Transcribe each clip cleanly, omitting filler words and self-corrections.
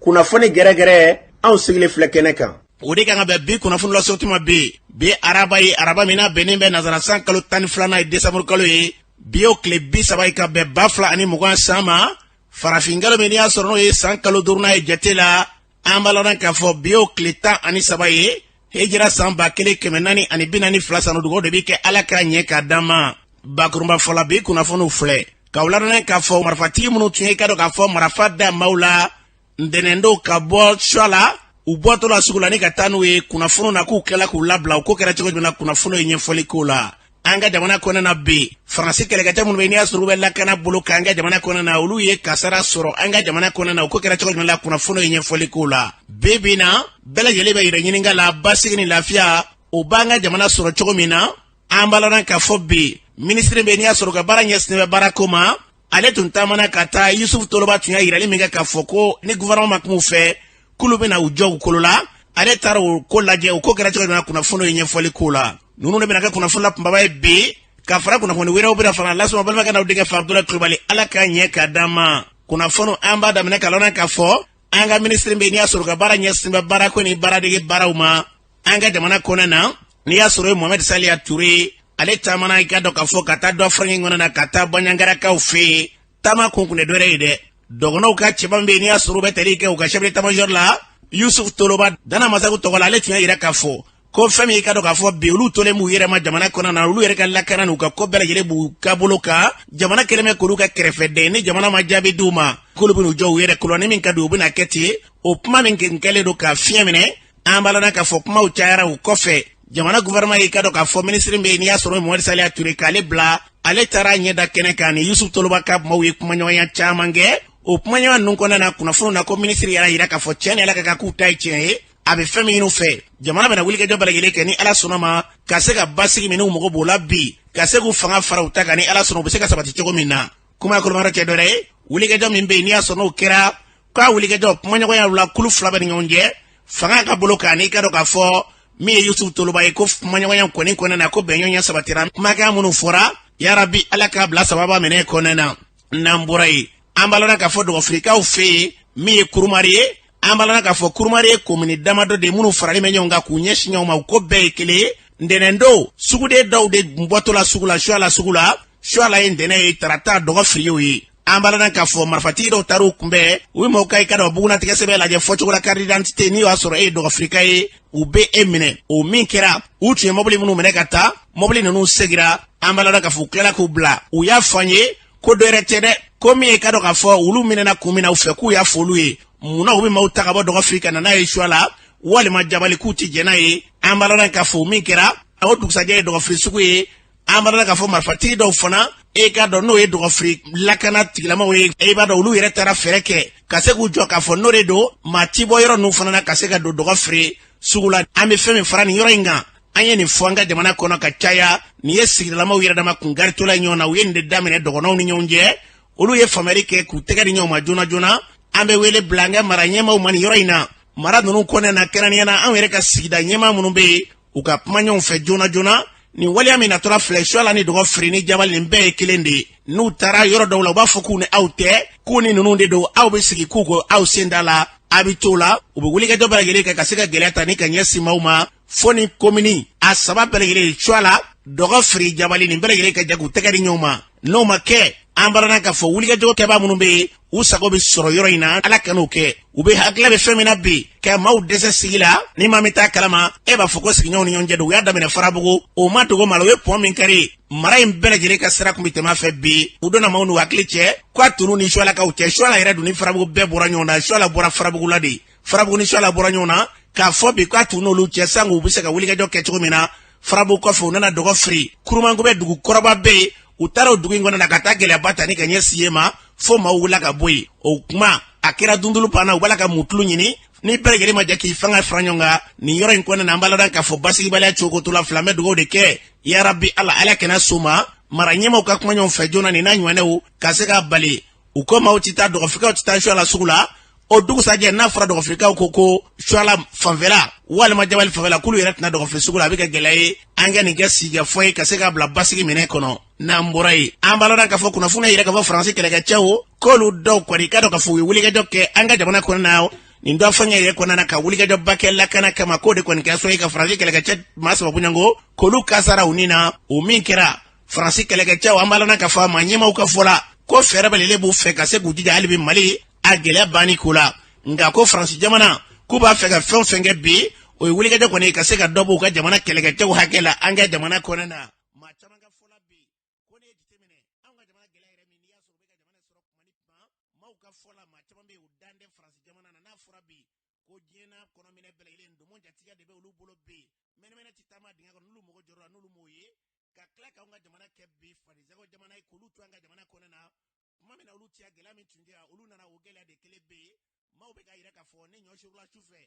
Kunnafoni gɛrɛgɛrɛ, anw sigilen filɛ kɛnɛ kan. O de kan ka bɛn bi kunnafoni lase tuma bi. Bi araba ye, araba min n'a bɛnnen bɛ nazara san kalo 12nan ye, desanburu kalo ye. Bi y'o tile 30 ye ka bɛn 2020 san ma, farafin kalo min n'i y'a sɔrɔ n'o ye san kalo duurunan ye jate la. An b'a lɔn k'a fɔ bi y'o tile 13 ye, hijira san 1442 san. Dugawu de bɛ kɛ, Ala k'a ɲɛ k'a d'an ma. Bakurunba fɔla, bi kunnafoniw filɛ k'aw ladɔnniya k'a fɔ marifatigi minnu tun ye ka dɔn k'a fɔ marifa da maaw la ntɛnɛndon ka bɔ Suwala, u bɔtɔ la sugu la ni ka taa n'u ye, kunnafoniw na k'u kɛla k'u labila. U ko kɛra cogo jumɛn na? Kunnafoniw ye ɲɛfɔli k'o la. An ka jamana kɔnɔna na bi, Faransi kɛlɛkɛcɛ minnu bɛ n'i y'a sɔrɔ u bɛ lakana bolo kan an ka jamana kɔnɔna na, olu ye kasara sɔrɔ an ka jamana kɔnɔna na. U ko kɛra cogo jumɛn la? Kunnafoniw ye ɲɛfɔli k'o la. Bi bi na, bɛɛ lajɛlen bɛ yɛrɛ ɲininka la, basigi ni lafiya o b'an ka jamana sɔrɔ cogo min na. An b'a lɔn k'a fɔ bi, minisiri bɛ n'i y'a sɔrɔ u ka baara ɲɛsinnen bɛ baarako ma, ale tun taamana ka taa. Yusufu Toloba tun y'a yirali min kɛ k'a fɔ ko ni gouvernement ma kuma u fɛ, k'olu bɛna u jɔ u kolo la, ale taara o ko lajɛ. O ko kɛra cogo min na? Kunnafoniw ye ɲɛfɔli k'o la. Ninnu de bɛna kɛ kunnafoni la kunbaba ye bi, ka fara kunnafoni wɛrɛw bɛna fana lasɔrɔ. Balimakɛ n'aw denkɛ fɛ, Abudulayi Kulubali. Ala k'a ɲɛ k'a d'an ma. Kunnafoniw, an b'a daminɛ ka lɔn k'a fɔ an ka minisiri bɛ n'i y'a sɔrɔ u ka baara ɲɛsin bɛ baarako ni baaradege baaraw ma an ka jamana kɔnɔna na, n'i y'a sɔrɔ ye Mohamed Saliya Ture, ale taamana i ka dɔn k'a fɔ ka taa dɔ farangi kɔnɔ na, ka taa Banjangarakaw fɛ yen. Taama kun kun tɛ dɔwɛrɛ ye dɛ, dɔgɔnɔw ka cɛba min bɛ yen n'i y'a sɔrɔ u bɛ tali kɛ u ka chef d'état-major la, Yusuf Toloba, Dana Masagu tɔgɔ la, ale tun y'a yira k'a fɔ ko fɛn min i ka dɔn k'a fɔ bi, olu tolen b'u yɛrɛ ma jamana kɔnɔ na, olu yɛrɛ ka lakana n'u ka ko bɛɛ lajɛlen b'u ka bolo kan. Jamana kɛlen bɛ k'olu ka kɛrɛfɛden. Ni jamana ma jaabi d'u ma, k'olu bɛn'u jɔ u yɛrɛ kolo, ni min ka di u bɛna kɛ ten. O kuma min kɛlen don ka fiɲɛ minɛ, an b'a lɔn k'a fɔ kumaw cayara o kɔfɛ. Jamana gouvernement y'i ka dɔn k'a fɔ minisiri bɛ yen n'i y'a sɔrɔ Mohamed Saliya Ture, k'ale bila, ale taara ɲɛ da kɛnɛ kan ni Yusuf Toloba ka maaw ye kumaɲɔgɔnya caman kɛ. O kumaɲɔgɔnya ninnu kɔnɔna na, kunnafoniw na ko minisiri yɛrɛ yira k'a fɔ tiɲɛ ni Ala ka kan k'u ta ye tiɲɛ ye, a bɛ fɛn min ɲini u fɛ, jamana bɛna wulikajɔ bɛɛ lajɛlen kɛ ni Ala sɔnna ma, ka se ka basigi min n'u mago b'o la bi, ka se k'u fanga fara u ta kan, ni Ala sɔnna u bɛ se ka sabati cogo min na. Kuma kolomayɔrɔ tɛ dɔwɛrɛ ye, wulikajɔ min bɛ yen n'i y'a sɔrɔ n'o kɛra k'a wulikajɔ kumaɲɔgɔnya la, kulu fila bɛ ni ɲɔgɔn cɛ fanga ka bolo kan, n'i ka dɔn k'a fɔ min ye Yusuf Toloba ye, ko kumaɲɔgɔnya kɔni kɔnɔna na, ko bɛnɲɔgɔnya sabatira. Kumakan minnu fɔra, yarabi Ala k'a bila sababa minɛ kɔnɔna na. N'an bɔra yen, an b'a lɔn k'a fɔ dɔgɔfirikaw fɛ yen, min ye Kurumari ye, an b'a lɔn k'a fɔ Kurumari ye komini damadɔ de minnu faralen bɛ ɲɔgɔn kan k'u ɲɛsin ɲɔgɔn ma, u ko bɛɛ ye kelen ye. Ntɛnɛndon, suguden dɔw de bɔtɔ la sugu la, Suwala sugu la. Suwala ye ntɛnɛn ye, tarata dɔgɔfiri y'o ye. An b'a lɔn k'a fɔ marifatigi dɔw taar'u kunbɛn, u ye mɔgɔw ka i ka dɔn bugunatigɛ sɛbɛn lajɛ, fɔcogo la carte d'identité, n'i y'a sɔrɔ e ye dɔgɔfirika ye, u bɛ e minɛ. O min kɛra, u tun ye mɔbili minnu minɛ ka taa, mɔbili ninnu segira. An b'a lɔn k'a fɔ u tilala k'u bila. U y'a fɔ an ye ko dɔ wɛrɛ tɛ dɛ, ko min ye ka dɔn k'a fɔ olu minɛna kun min na u fɛ, k'u y'a fɔ olu ye munna u bɛ maaw ta ka bɔ dɔgɔfiri ka na n'a ye Suwala walima Jabali, k'u ti jɛn n'a ye. An b'a lɔn k'a fɔ min kɛra o dugusajɛ ye dɔgɔfiri sugu ye. An b'a lɔn k'a fɔ marifatigi dɔw fana, e k'a dɔn n'o ye dɔgɔfiri lakana tigilamaw ye, e b'a dɔn olu yɛrɛ taara fɛɛrɛ kɛ ka se k'u jɔ k'a fɔ n'o de don, maa ti bɔ yɔrɔ ninnu fana na ka se ka don dɔgɔfiri sugu la. An bɛ fɛn min fara nin yɔrɔ in kan, an ye nin fɔ an ka jamana kɔnɔ ka caya, nin ye sigidalamaw yɛrɛ dama kun garitɔla ɲɔgɔn na. U ye nin de daminɛ dɔgɔnɔw ni ɲɔgɔn cɛ, olu ye faamuyali kɛ k'u tɛgɛ di ɲɔgɔn ma joona joona. An bɛ wele bila an ka mara ɲɛmaaw ma nin yɔrɔ in na, mara ninnu kɔnɔna na, kɛrɛnkɛrɛnnenya na anw yɛrɛ ka sigida ɲɛmaa minnu bɛ yen, u ka kuma ɲɔgɔn fɛ joona joona. Nin waleya min natɔla filɛ, Suwala ni dɔgɔfiri ni Jabali, nin bɛɛ ye kelen de ye. N'u taara yɔrɔ dɔw la, u b'a fɔ k'u ni aw tɛ, k'u ni ninnu de don. Aw bɛ sigi k'u ko aw sen da la, a bɛ t'o la. U bɛ wulikajɔ bɛɛ lajɛlen kɛ ka se ka gɛlɛya ta ni ka ɲɛsin maaw ma, fo ni komini a saba bɛɛ lajɛlen, Suwala, dɔgɔfiri, Jabali, nin bɛɛ lajɛlen ka jɛ k'u tɛgɛ di ɲɔgɔn ma. N'o ma kɛ, an b'a k'a fɔ wulikajɔ kɛbaa minnu bɛ yen, u sago bɛ sɔrɔ yɔrɔ in na. Ala kan'o kɛ. U bɛ hakilila bɛ fɛn min na bi, ka maaw dɛsɛ sigi la, ni maa min t'a kalama, e b'a fɔ ko sigiɲɔgɔnw ni ɲɔgɔn cɛ don. U y'a daminɛ Farabugu, o ma dogo maa la. U ye pɔn min kari, mara in bɛɛ lajɛlen ka sira tun bɛ tɛmɛ a fɛ. Bi u donna maaw n'u hakili cɛ k'a tunu ni Suwalakaw cɛ. Suwala yɛrɛ dun ni Farabugu bɛɛ bɔra ɲɔgɔn na, Suwala bɔra Farabugu la de, Farabugu ni Suwala bɔra ɲɔgɔn na, k'a fɔ bi k'a tun n'olu cɛ sango u bɛ se ka wulikajɔ kɛ cogo min na. Farabugu kɔfɛ, u nana dɔgɔ firi Kurumankubɛ, dugu kɔrɔba bɛ yen. U taara o dugu in kɔnɔ na ka taa gɛlɛyaba ta ni ka ɲɛsin yen ma, fo maaw wulila ka bɔ yen. O kuma a kɛra dundulu panna, u b'a la ka mutulu ɲini. Ni bɛɛ lajɛlen ma jɛ k'i fanga fara ɲɔgɔn kan nin yɔrɔ in kɔnɔna na, an b'a ladɔn k'a fɔ basigibaliya cogo t'o la fila. An bɛ dugawu de kɛ, yarabi Ala, Ala kana s'o ma. Mara ɲɛmaaw ka kuma ɲɔgɔn fɛ joona nin n'a ɲɔgɔnnaw ka se ka bali. U ko maaw tɛ taa, dɔgɔfirikaw tɛ taa Suwala sugu la. O dugusajɛ, n'a fɔra dɔgɔfirikaw ko ko Suwala fanfɛla walima Jabali fanfɛla, k'olu yɛrɛ tɛna dɔgɔfiri sugu la, a bɛ kɛ gɛlɛya ye. An ka nin kɛ sigikafɔ ye ka se k'a bila basigi minɛ kɔnɔ. N'an bɔra yen, an b'a lɔn k'a fɔ kunnafoni yɛrɛ k'a fɔ Faransi kɛlɛkɛcɛw, k'olu dɔw kɔni ka dɔn k'a fɔ u ye wulikajɔ kɛ an ka jamana kɔnɔ na. Nin dɔ fɛngɛ yɛrɛ kɔnɔna na ka wulikajɔba kɛ lakana kama, k'o de kɔni kɛra sababu ye ka Faransi kɛlɛkɛcɛ maa 3 bɔɲɔgɔnko k'olu kasara u ni na. O min kɛra Faransi kɛlɛkɛcɛw, an b'a lana ka fɔ a ma ɲɛmaaw ka fɔ la ko fɛɛrɛ bɛlɛlen b'u fɛ ka se k'u jija hali bi Mali a gɛlɛya banni ko la. Nka ko Faransi jamana k'u b'a fɛ ka fɛn o fɛn kɛ bi, o ye wulikajɔ kɔni ka se ka dɔ bɔ u ka jamana kɛlɛkɛcɛw hakɛ la an ka jamana kɔnɔna na. Maa caman ka fɔ la bi ko ne ye jateminɛ anw ka jamana gɛlɛya yɛrɛ min, n'i y'a sɔrɔ u bɛ ka jamana sɔrɔ kuma ni kuma, maaw ka fɔ la maa caman bɛ yen u dan tɛ Faransi jamana na. N'a fɔra bi ko diɲɛ n'a kɔnɔminɛ bɛɛ lajɛlen ndomon jatigiya de bɛ olu bolo bi, mɛnɛmɛnɛ tɛ taama dingɛ kɔnɔ n'olu mago jɔrɔ la n'olu m'o ye, ka tila k'anw ka jamana kɛ bi fadensako jamana ye, k'olu to an ka jamana kɔnɔna na tuma min na olu tiya gɛlɛya min tun tɛ, olu nana o gɛlɛya de kelen bɛ yen. Maaw bɛ k'a yira k'a fɔ ni ɲɔ surula su fɛ,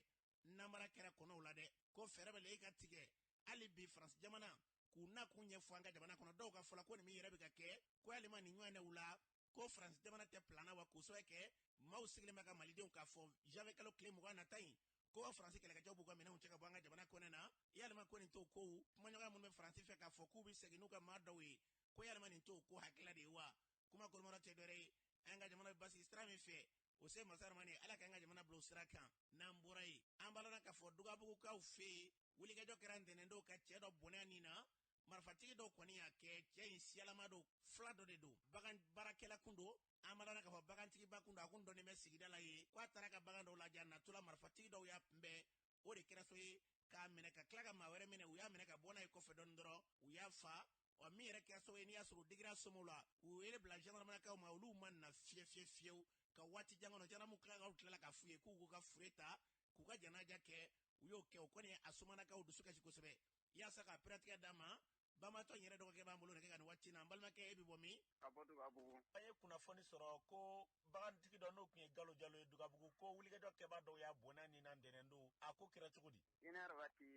namara kɛra kɔnɔw la dɛ, ko fɛɛrɛ bɛ e ka tigɛ hali bi Faransi jamana k'u na k'u ɲɛfɔ an ka jamana kɔnɔ. Dɔw ka fɔ la ko nin min yɛrɛ bɛ ka kɛ, ko yalima nin ɲɔgɔn la ko Faransi jamana tɛ pilana wa, k'o sababu kɛ maaw sigilen bɛ ka malidenw k'a fɔ janvier kalo tile 20 nata in ko Faransi kɛlɛkɛcɛw b'u ka minɛnw cɛ ka bɔ an ka jamana kɔnɔ na. Yalima ko nin t'o kow kumaɲɔgɔnya minnu bɛ Faransi fɛ k'a fɔ k'u bɛ segin n'u ka maa dɔw ye, ko yalima nin t'o ko hakilila de ye wa? Kuma kolomayɔrɔ tɛ dɔwɛrɛ ye, an ka jamana bɛ basigi sira min fɛ, o se masa ramani Ala k'an ka jamana bila o sira kan. N'an bɔra yen, an b'a lɔn k'a fɔ Dugabugukaw fɛ yen, wulikajɔ kɛra ntɛnɛndon ka cɛ dɔ bɔnɛ nin na. Marifatigi dɔw kɔni y'a kɛ, cɛ in siyalama don, fila dɔ de don, bagan baarakɛla kun don. An b'a lɔn k'a fɔ bagantigiba kun don, a kun dɔnnen bɛ sigida la yen, ko a taara ka bagan dɔw lajɛ, a natɔla marifatigi dɔw y'a kunbɛn, o de kɛra so ye k'a minɛ ka tila ka maa wɛrɛ minɛ. U y'a minɛ ka bɔ n'a ye kɔfɛ dɔɔni dɔrɔn, u y'a fa. Wa min yɛrɛ kɛra sababu ye, n'i y'a sɔrɔ u digira somow la, u wele bila gendarmerie ma, olu ma na fiye fiye fiyewu ka waati jan kɔnɔ. Gendarme tilakaw tilala k'a f'u ye k'u k'u ka fure ta k'u ka janaja kɛ, u y'o kɛ. O kɔni a somanakaw dusu kasi kosɛbɛ. Yaasa ka pɛrɛtigɛ d'a ma, banbaatɔ in yɛrɛ dɔgɔkɛ b'an bolo nɛgɛ kan nin waati na. An balimakɛ, e bɛ bɔ min? Ka bɔ Dugabugu. An ye kunnafoni sɔrɔ ko bagantigi dɔ n'o tun ye Galo Jalo ye Dugabugu, ko wulikajɔ kɛbaa dɔw y'a bɔnɛ ni na ntɛnɛn don. A ko kɛra cogo di? Une heure waati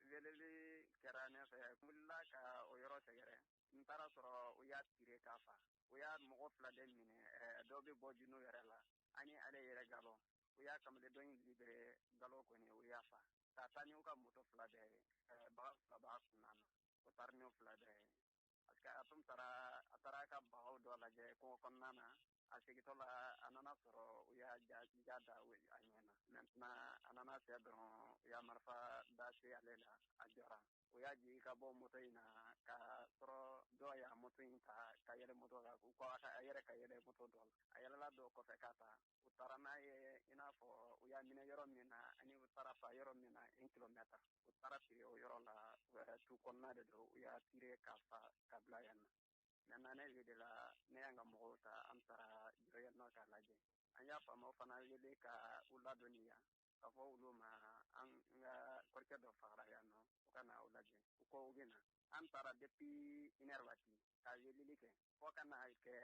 weleli kɛra ne fɛ, n wulila ka o yɔrɔ sɛgɛrɛ, n taara sɔrɔ u y'a tire k'a fa. U y'a mɔgɔ fila de minɛ, dɔw bɛ bɔ Juno yɛrɛ la ani ale yɛrɛ Galo. U y'a kamalen dɔ in libéré, Galo kɔni u y'a fa ka taa n'u ka moto fila bɛɛ ye, bagan fila b'a kunna na, o taara n'o fila bɛɛ ye parce que a tun taara a taara a ka bagaw dɔ lajɛ kungo kɔnɔna na. A segintɔ la, a nana sɔrɔ u y'a ja ja da a ɲɛ na. Maintenant a nana se dɔrɔn, u y'a marifa da se ale la, a jɔra. U y'a jigin ka bɔ moto in na ka sɔrɔ dɔ y'a moto in ta ka yɛlɛ moto kan, u ko a yɛrɛ ka yɛlɛ moto dɔ la. A yɛlɛla dɔ kɔfɛ ka taa, u taara n'a ye i n'a fɔ u y'a minɛ yɔrɔ min na ani u taara fa yɔrɔ min na 1 kilomètre. U taara tire o yɔrɔ la, tu kɔnɔna de don, u y'a tire k'a fa ka bila yan nɔ. Maintenant ne welela, ne y'an ka mɔgɔw ta, an taara jɔ yan nɔ k'a lajɛ. An y'a faamaw fana wele ka u ladɔnniya k'a fɔ olu ma an ka kɔrɔkɛ dɔ fagara yan nɔ, u ka na u lajɛ. U ko u bɛ na. An taara depuis une heure waati ka weleli kɛ fo ka na kɛ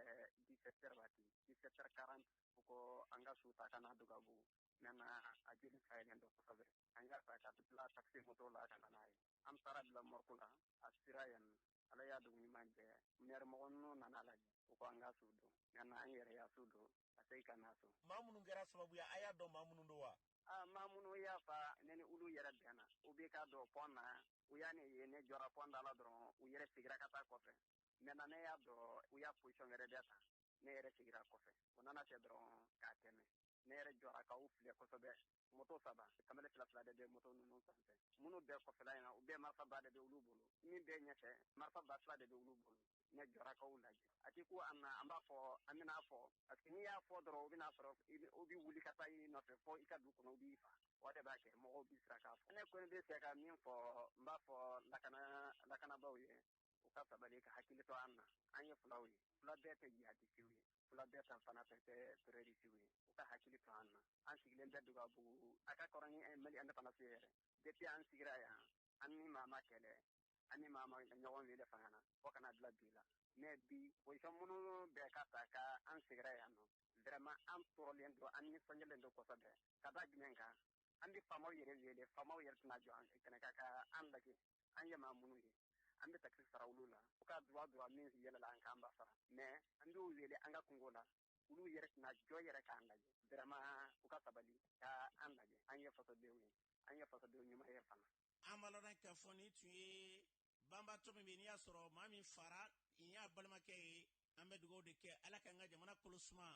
17 heures waati, 17 heures 40, u ko an ka su ta ka na Dugabugu. Maintenant a joli fayalen don kosɛbɛ. An y'a ta ka bila taxi moto la ka na n'a ye. An taara bila morgue la, a sira yan nɔ. Ala y'a dugu ɲuman jɛ, maire mɔgɔ ninnu nana lajɛ, u ko an ka su don. Maintenant an yɛrɛ y'a su don ka segin ka na so. Maa minnu kɛra sababu ye, a y'a dɔn maa minnu don wa? Aa, maa minnu y'a fa, ne ni olu yɛrɛ bɛnna, u bɛ ka dɔn pont na. U y'a ne ye ne jɔra pont da la dɔrɔn, u yɛrɛ seginna ka taa kɔfɛ. Maintenant ne y'a dɔn u y'a position wɛrɛ de ta, ne yɛrɛ seginna kɔfɛ. U nana se dɔrɔn k'a tɛmɛ, ne yɛrɛ jɔra k'u filɛ kosɛbɛ. Moto saba, kamalen fila fila de bɛ moto ninnu sanfɛ. Minnu bɛɛ kɔfɛla in na, u bɛɛ marifaba de bɛ olu bolo. Min bɛɛ ɲɛfɛ, marifaba fila de bɛ olu bolo. Ne jɔra k'u lajɛ. A ti ko an na, an b'a fɔ an bɛna fɔ parce que n'i y'a fɔ dɔrɔn, u bɛna sɔrɔ u bɛ wuli ka taa i nɔfɛ fo i ka du kɔnɔ, u b'i fa. O de b'a kɛ mɔgɔw bɛ siran k'a fɔ. Ne kɔni bɛ fɛ ka min fɔ, n b'a fɔ lakana lakanabaaw ye, u ka sabali ka hakili to an na. An ye fulaw ye, fula bɛɛ tɛ jihadisiw ye, fula bɛɛ ta fana tɛ terrorisiw ye. U ka hakili to an na. An sigilen bɛ Dugabugu, a ka kɔrɔ ni Mali indépendance yɛrɛ. Depuis an sigira yan, an ni maa ma kɛlɛ, an ni maa ma ɲɔgɔn wele fanga na fo kana bila bi la. Mais bi position minnu bɛɛ ka ta ka an sigira yan nɔ, vraiment an tɔɔrɔlen don, an nisɔndiyalen don kosɛbɛ. Ka da jumɛn kan? An bɛ faamaw yɛrɛ wele, faamaw yɛrɛ tɛna jɔ an kɛnɛ kan ka an lajɛ. An ye maa minnu ye, an bɛ taxi sara olu la, u ka droit droit min yɛlɛla an kan, an b'a sara. Mais an b'u wele an ka kungo la, olu yɛrɛ tɛna jɔ yɛrɛ k'an lajɛ. Vraiment u ka sabali ka an lajɛ. An ye fasodenw ye, an ye fasodenw ɲuman ye fana. An b'a lɔn k'a fɔ nin tun ye banbaatɔ min bɛ, n'i y'a sɔrɔ maa min fara nin y'a balimakɛ ye. An bɛ dugawu de kɛ, Ala k'an ka jamana kolo suma.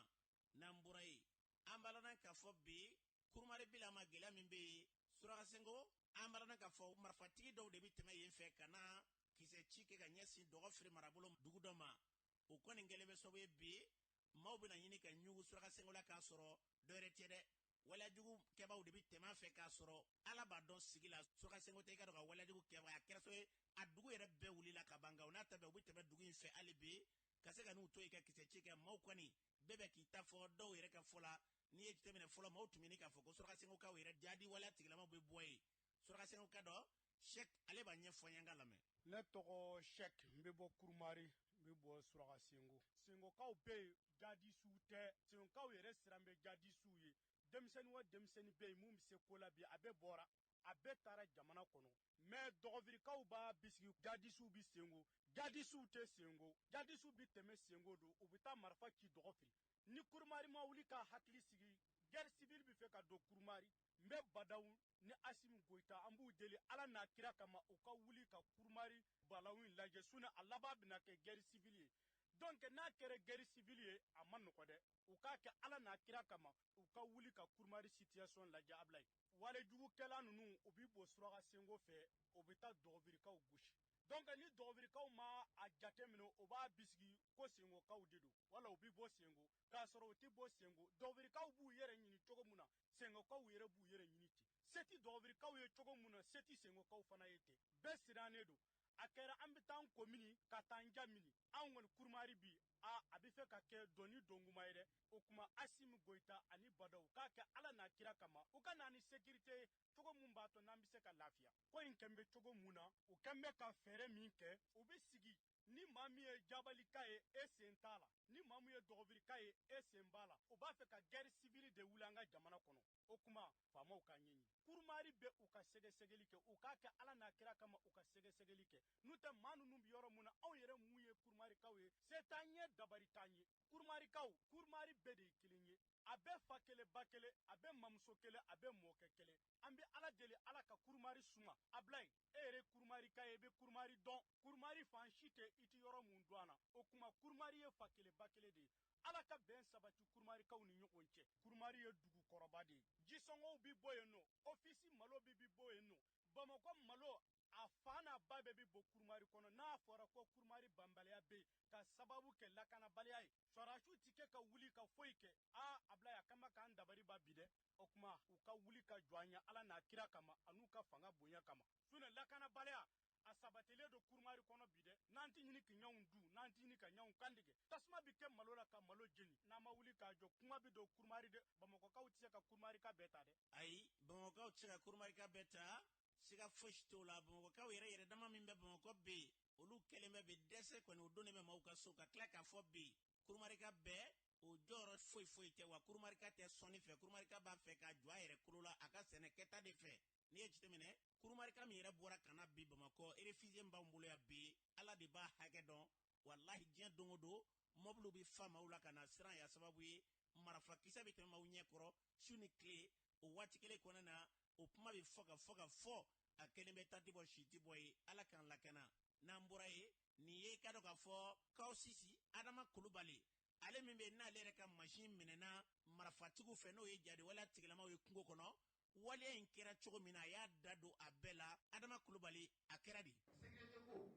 N'an bɔra yen, an b'a lɔn k'a fɔ bi kurumari ma gɛlɛya min bɛ yen Surakasengo, an b'a k'a fɔ marifatigi dɔw de bɛ tɛmɛ yen fɛ ka na kisɛ ci kɛ ka ɲɛsin Dɔgɔfiri marabolo dugu dɔ ma. O kɔni kɛlen bɛ sababu ye bi maaw bɛna ɲini ka ɲugu Surakasengo la k'a sɔrɔ dɔwɛrɛ tɛ dɛ, waleyajugu kɛbaaw de bɛ tɛmɛ a fɛ k'a sɔrɔ Ala b'a dɔn sigi la Surakasengo tɛ. I ka dɔn ka waleyajugu kɛbaa, a kɛra sababu ye a dugu yɛrɛ bɛɛ wulila ka ban. Nka o n'a ta bɛɛ, u bɛ tɛmɛ dugu in fɛ hali bi ka se ka n'u to yen ka kisɛ ci kɛ. Maaw kɔni bɛɛ bɛ k'i ta fɔ. Dɔw yɛrɛ ka fɔ la, n'i ye jateminɛ fɔlɔ, maaw tun bɛ k'a fɔ ko Surakasengokaw yɛrɛ jadi waleya tigilamaw bɛ bɔ yen. Surakasengo ka dɔ Sɛk, ale b'a ɲɛfɔ an ye, an ka lamɛn. Ne tɔgɔ Sɛk, n bɛ bɔ Kurumari, n bɛ bɔ Suraka Sengo. Sengokaw bɛ yen, jadisiw tɛ. Sengokaw yɛrɛ siran bɛ jadisiw ye. Denmisɛnnin o denmisɛnnin bɛ yen mun bɛ se ko la bi, a bɛɛ bɔra, a bɛɛ taara jamana kɔnɔ. Mais Dɔgɔfirikaw b'a bisigi jadisiw bɛ Sengo, jadisiw tɛ Sengo. Jadisiw bɛ tɛmɛ Sengo don, u bɛ taa marifa ci Dɔgɔfiri. Ni Kurumari ma wuli ka hakili sigi, guerre civile bɛ fɛ ka don Kurumari. N bɛ Badaw ni Asimi Goyita, an b'u deli Ala n'a kira kama, u ka wuli ka Kurumari balawu in lajɛ, sinon a laban bɛna kɛ guerre civile ye. Donc n'a kɛra guerre civile ye, a ma nɔgɔ dɛ. U k'a kɛ Ala n'a kira kama, u ka wuli ka Kurumari situation lajɛ. Ablaye, walejugukɛla ninnu, u bɛ bɔ Suraka Sengo fɛ, u bɛ taa Dɔgɔbirikaw gosi. Donc ni Dɔgɔbirikaw ma a jate minɛ, u b'a bisigi ko Sengokaw de don, wala u bɛ bɔ Sengo, k'a sɔrɔ u tɛ bɔ Sengo. Dɔgɔbirikaw b'u yɛrɛ ɲini cogo min na, Sengokaw yɛrɛ b'u yɛrɛ ɲini ten. Se tɛ Dɔgɔbirikaw ye cogo min na, se tɛ Sengokaw fana ye ten. Bɛɛ sirannen don. A kɛra an bɛ taa an ko mini ka taa an ja mini. Anw kɔni Kurumari bi, a bɛ fɛ ka kɛ dɔnni donkuma ye dɛ. O kuma, Asimi Goyita ani Badaw k'a kɛ Ala n'a kira kama, u ka na ni sécurité ye cogo mun b'a to n'an bɛ se ka lafiya. Ko in kɛn bɛ cogo mun na, u kɛn bɛ ka fɛɛrɛ min kɛ, u bɛ sigi ni maa min ye jabalika ye, e sen t'a la, ni maa min ye dɔgɔbirika ye, e sen b'a la. U b'a fɛ ka guerre civile de wuli an ka jamana kɔnɔ. O kuma, faamaw ka ɲɛɲini Kurumari bɛ, u ka sɛgɛsɛgɛli kɛ. U k'a kɛ Ala n'a kira kama, u ka sɛgɛsɛgɛli kɛ. N'u tɛ, maa ninnu bɛ yɔrɔ mun na, anw yɛrɛ mun ye Kurumarikaw ye, se t'an ye, dabari t'an ye. Kurumarikaw, Kurumari bɛɛ de ye kelen ye, a bɛɛ fa kelen, ba kelen, a bɛɛ mamuso kelen, a bɛɛ mɔkɛ kelen. An bɛ Ala deli, Ala ka Kurumari suma. Ablaye, e yɛrɛ Kurumarika ye, i bɛ Kurumari dɔn. Kurumari fan si tɛ i tɛ yɔrɔ mun dɔn a na. O kuma, Kurumari ye fa kelen, ba kelen de ye. Ala ka bɛn sabati Kurumarikaw ni ɲɔgɔn cɛ. Kurumari ye dugukɔrɔba de ye. Jisɔngɔw bi bɔ yen nɔ, ofisi malo bi bɔ yen nɔ, Bamakɔ malo a fa n'a ba bɛɛ bi bɔ Kurumari kɔnɔ. N'a fɔra ko Kurumari banbaliya bɛ yen ka sababu kɛ lakanabaliya ye, sɔrɔdasiw ti kɛ ka wuli ka foyi kɛ. Aa Ablaye, a kama k'an dabari ba bi dɛ. O kuma, u ka wuli ka jɔ an ye Ala n'a kira kama, an'u ka fanga bonya kama. Sinon lakanabaliya a sabatilen don Kurumari kɔnɔ bi dɛ. N'an ti ɲini ka ɲɔgɔn dun, n'an ti ɲini ka ɲɔgɔn kantigɛ, tasuma bi kɛ malo la ka malo jeni. N'an ma wuli k'a jɔ, kuma bi don Kurumari dɛ. Bamakɔkaw tɛ se ka Kurumarika bɛɛ ta dɛ. Ayi, Bamakɔkaw tɛ se ka Kurumarika bɛɛ ta, siga fosi t'o la. Bamakɔkaw yɛrɛ yɛrɛ dama min bɛ Bamakɔ bɛ yen, olu kɛlen bɛ bi dɛsɛ kɔni, o donnen bɛ maaw ka so ka tila k'a fɔ bi Kurumarika bɛɛ o jɔyɔrɔ foyi foyi tɛ wa. Kurumarika tɛ sɔnni fɛ, Kurumarika b'a fɛ k'a jɔ a yɛrɛ kolo la, a ka sɛnɛ kɛta de fɛ. N'i ye jateminɛ, Kurumarika min yɛrɛ bɔra ka na bi Bamakɔ, réfugié min b'anw bolo yan bi, Ala de b'a hakɛ dɔn. Walahi, diɲɛ don o don, mɔbiliw bɛ fa maaw la ka na siran ya sababu ye, marifakisɛ bɛ tɛmɛ maaw ɲɛ kɔrɔ su ni tile. O waati kelen kɔnɔna na, o kuma bɛ fɔ ka fɔ ka fɔ, a kelen bɛ ta ti bɔ, si ti bɔ ye. Ala k'an lakana. N'an bɔra yen, nin ye i ka dɔn k'a fɔ Kaw Sisi Adama Kulubali, ale min bɛ n'ale yɛrɛ ka mansin minɛna marifatigiw fɛ, n'o ye jadiwaleya tigilamaw ye kungo kɔnɔ. Waleya in kɛra cogo min na, a y'a da don a bɛɛ la. Adama Kulubali, a kɛra di? Sécurité ko,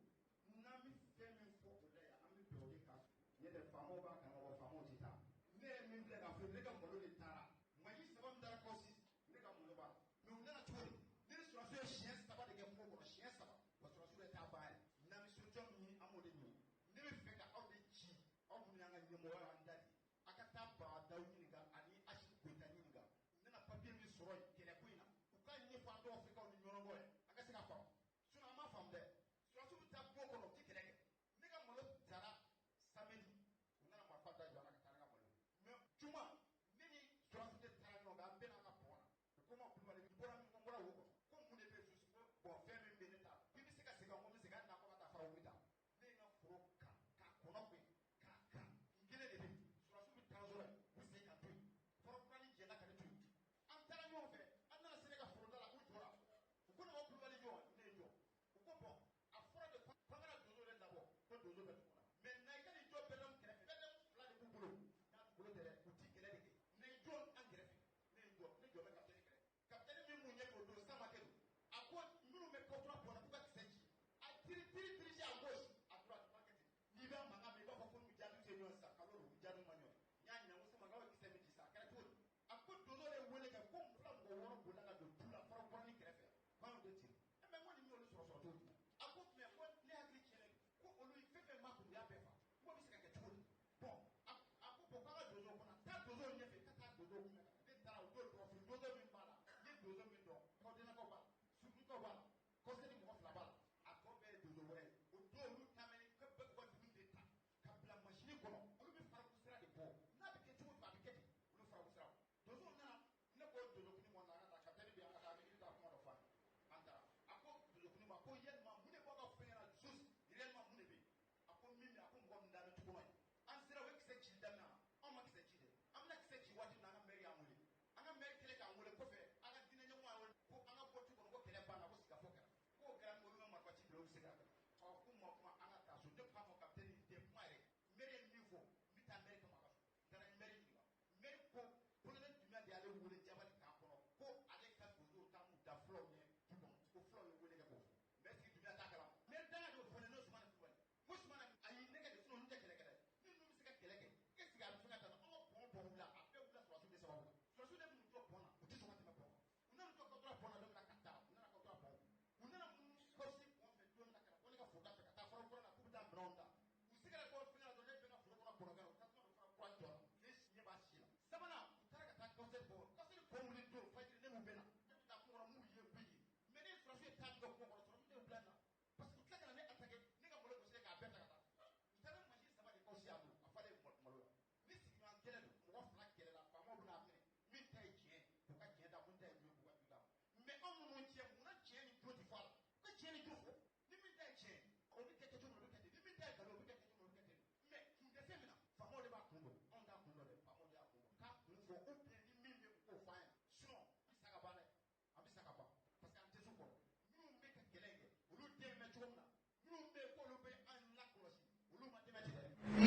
n'an bɛ fɛn min fɔ o la yan, an bɛ bɛn o de kan. Ɲɛ tɛ, faamaw b'a kan wa faamaw tɛ taa. Ne yɛrɛ min filɛ k'a fɔ, ne ka malo de taara. Mansin saba min taara Kɔsi, ne ka malo b'a la. Mais u nana cogo di? Ne ni sɔrɔdasiw ye siɲɛ saba de kɛ kungo kɔnɔ, siɲɛ saba. Wa sɔrɔdasiw yɛrɛ t'a ban yɛrɛ. N'an bɛ solution min ɲini, an b'o de ɲini. Ne bɛ fɛ ka aw de ci, aw minnu y'an ka ɲɛmɔgɔ y'an da de. A ka taa Badaw ɲininka ani Asimi Goyita ɲininka. Ne na papier min sɔrɔ yen kɛlɛko in na, u k'a ɲɛfɔ an dɔgɔfirikaw ni ɲɔnɔgɔ ye, a ka se k'a faamu. Sinon an m'a faamu dɛ. Sɔrɔdasiw bɛ taa kungo kɔnɔ, u tɛ kɛlɛ kɛ. Ne ka malo taara samedi, u nana marifa da jɔ an na ka taa ne ka malo. Mais juma, ne ni sɔrɔdasiw de taara ɲɔgɔn kan, an bɛɛ n'an ka pɔn na. U ko n ma Kulubali, n bɔra min, n bɔra wo kɔnɔ. Ko mun de bɛ yen ko bon fɛn min bɛ ne ta la. K'i bɛ se ka segin, ko n bɛ segin, hali n'a ko ka taa fara wuli ta. Ne ye n ka foro kan, k'a kɔnɔ gɛn, k'a kan. N kelen de bɛ yen.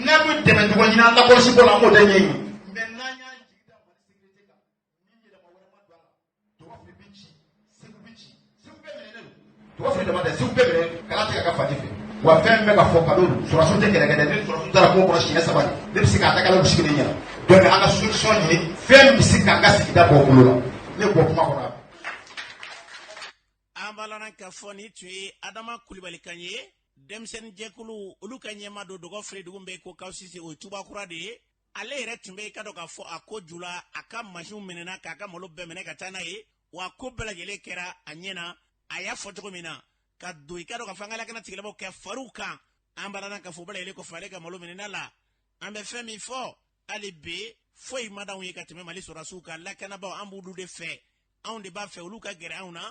N'an bɛ dɛmɛ cogo ɲini an lakɔlɔsibɔ la, an b'o de ɲɛɲini. Mais n'an y'an jigi da Mali sécurité kan, ni yɛlɛma wɛrɛ ma don a la, Dɔgɔfili bɛ ci, Segu bɛ ci, Segu bɛɛ minɛnen don. Dɔgɔfili dama tɛ, Segu bɛɛ minɛnen don. Kala tigɛ ka faji fɛ. Wa fɛn min bɛ ka fɔ kalo don, sɔrɔdasiw tɛ kɛlɛ kɛ dɛ. Ni sɔrɔdasiw taara kungo kɔnɔ siɲɛ 3 de, ne bɛ se k'a ta kala gosi ne ɲɛna. Donc an ka solution ɲini, fɛn min bɛ se k'an ka sigida bɔ bolo la. Ne bɔ kuma kɔnɔ. An b'a lana k'a fɔ nin tun ye Adama Kulibali kan ye, denmisɛnnin jɛkulu olu ka ɲɛma don Dɔgɔfili dugu bɛ ko Kawusise, o ye Tubakura de ye. Ale yɛrɛ tun bɛ i ka dɔn k'a fɔ a ko ju la, a ka mansinw minɛna k'a ka malo bɛɛ minɛ ka taa n'a ye, wa ko bɛɛ lajɛlen kɛra a ɲɛ na. A y'a fɔ cogo min na ka don i ka dɔn k'a fɔ an ka lakana tigilamɔgɔw kɛ fariw kan, an b'a lana k'a fɔ o bɛɛ lajɛlen kɔfɛ, ale ka malo minɛna la. An bɛ fɛn min fɔ hali bi, foyi ma d'anw ye ka tɛmɛ Mali sɔrɔdasiw kan. Lakanabaaw, an b'olu de fɛ, anw de b'a fɛ olu ka gɛrɛ anw na,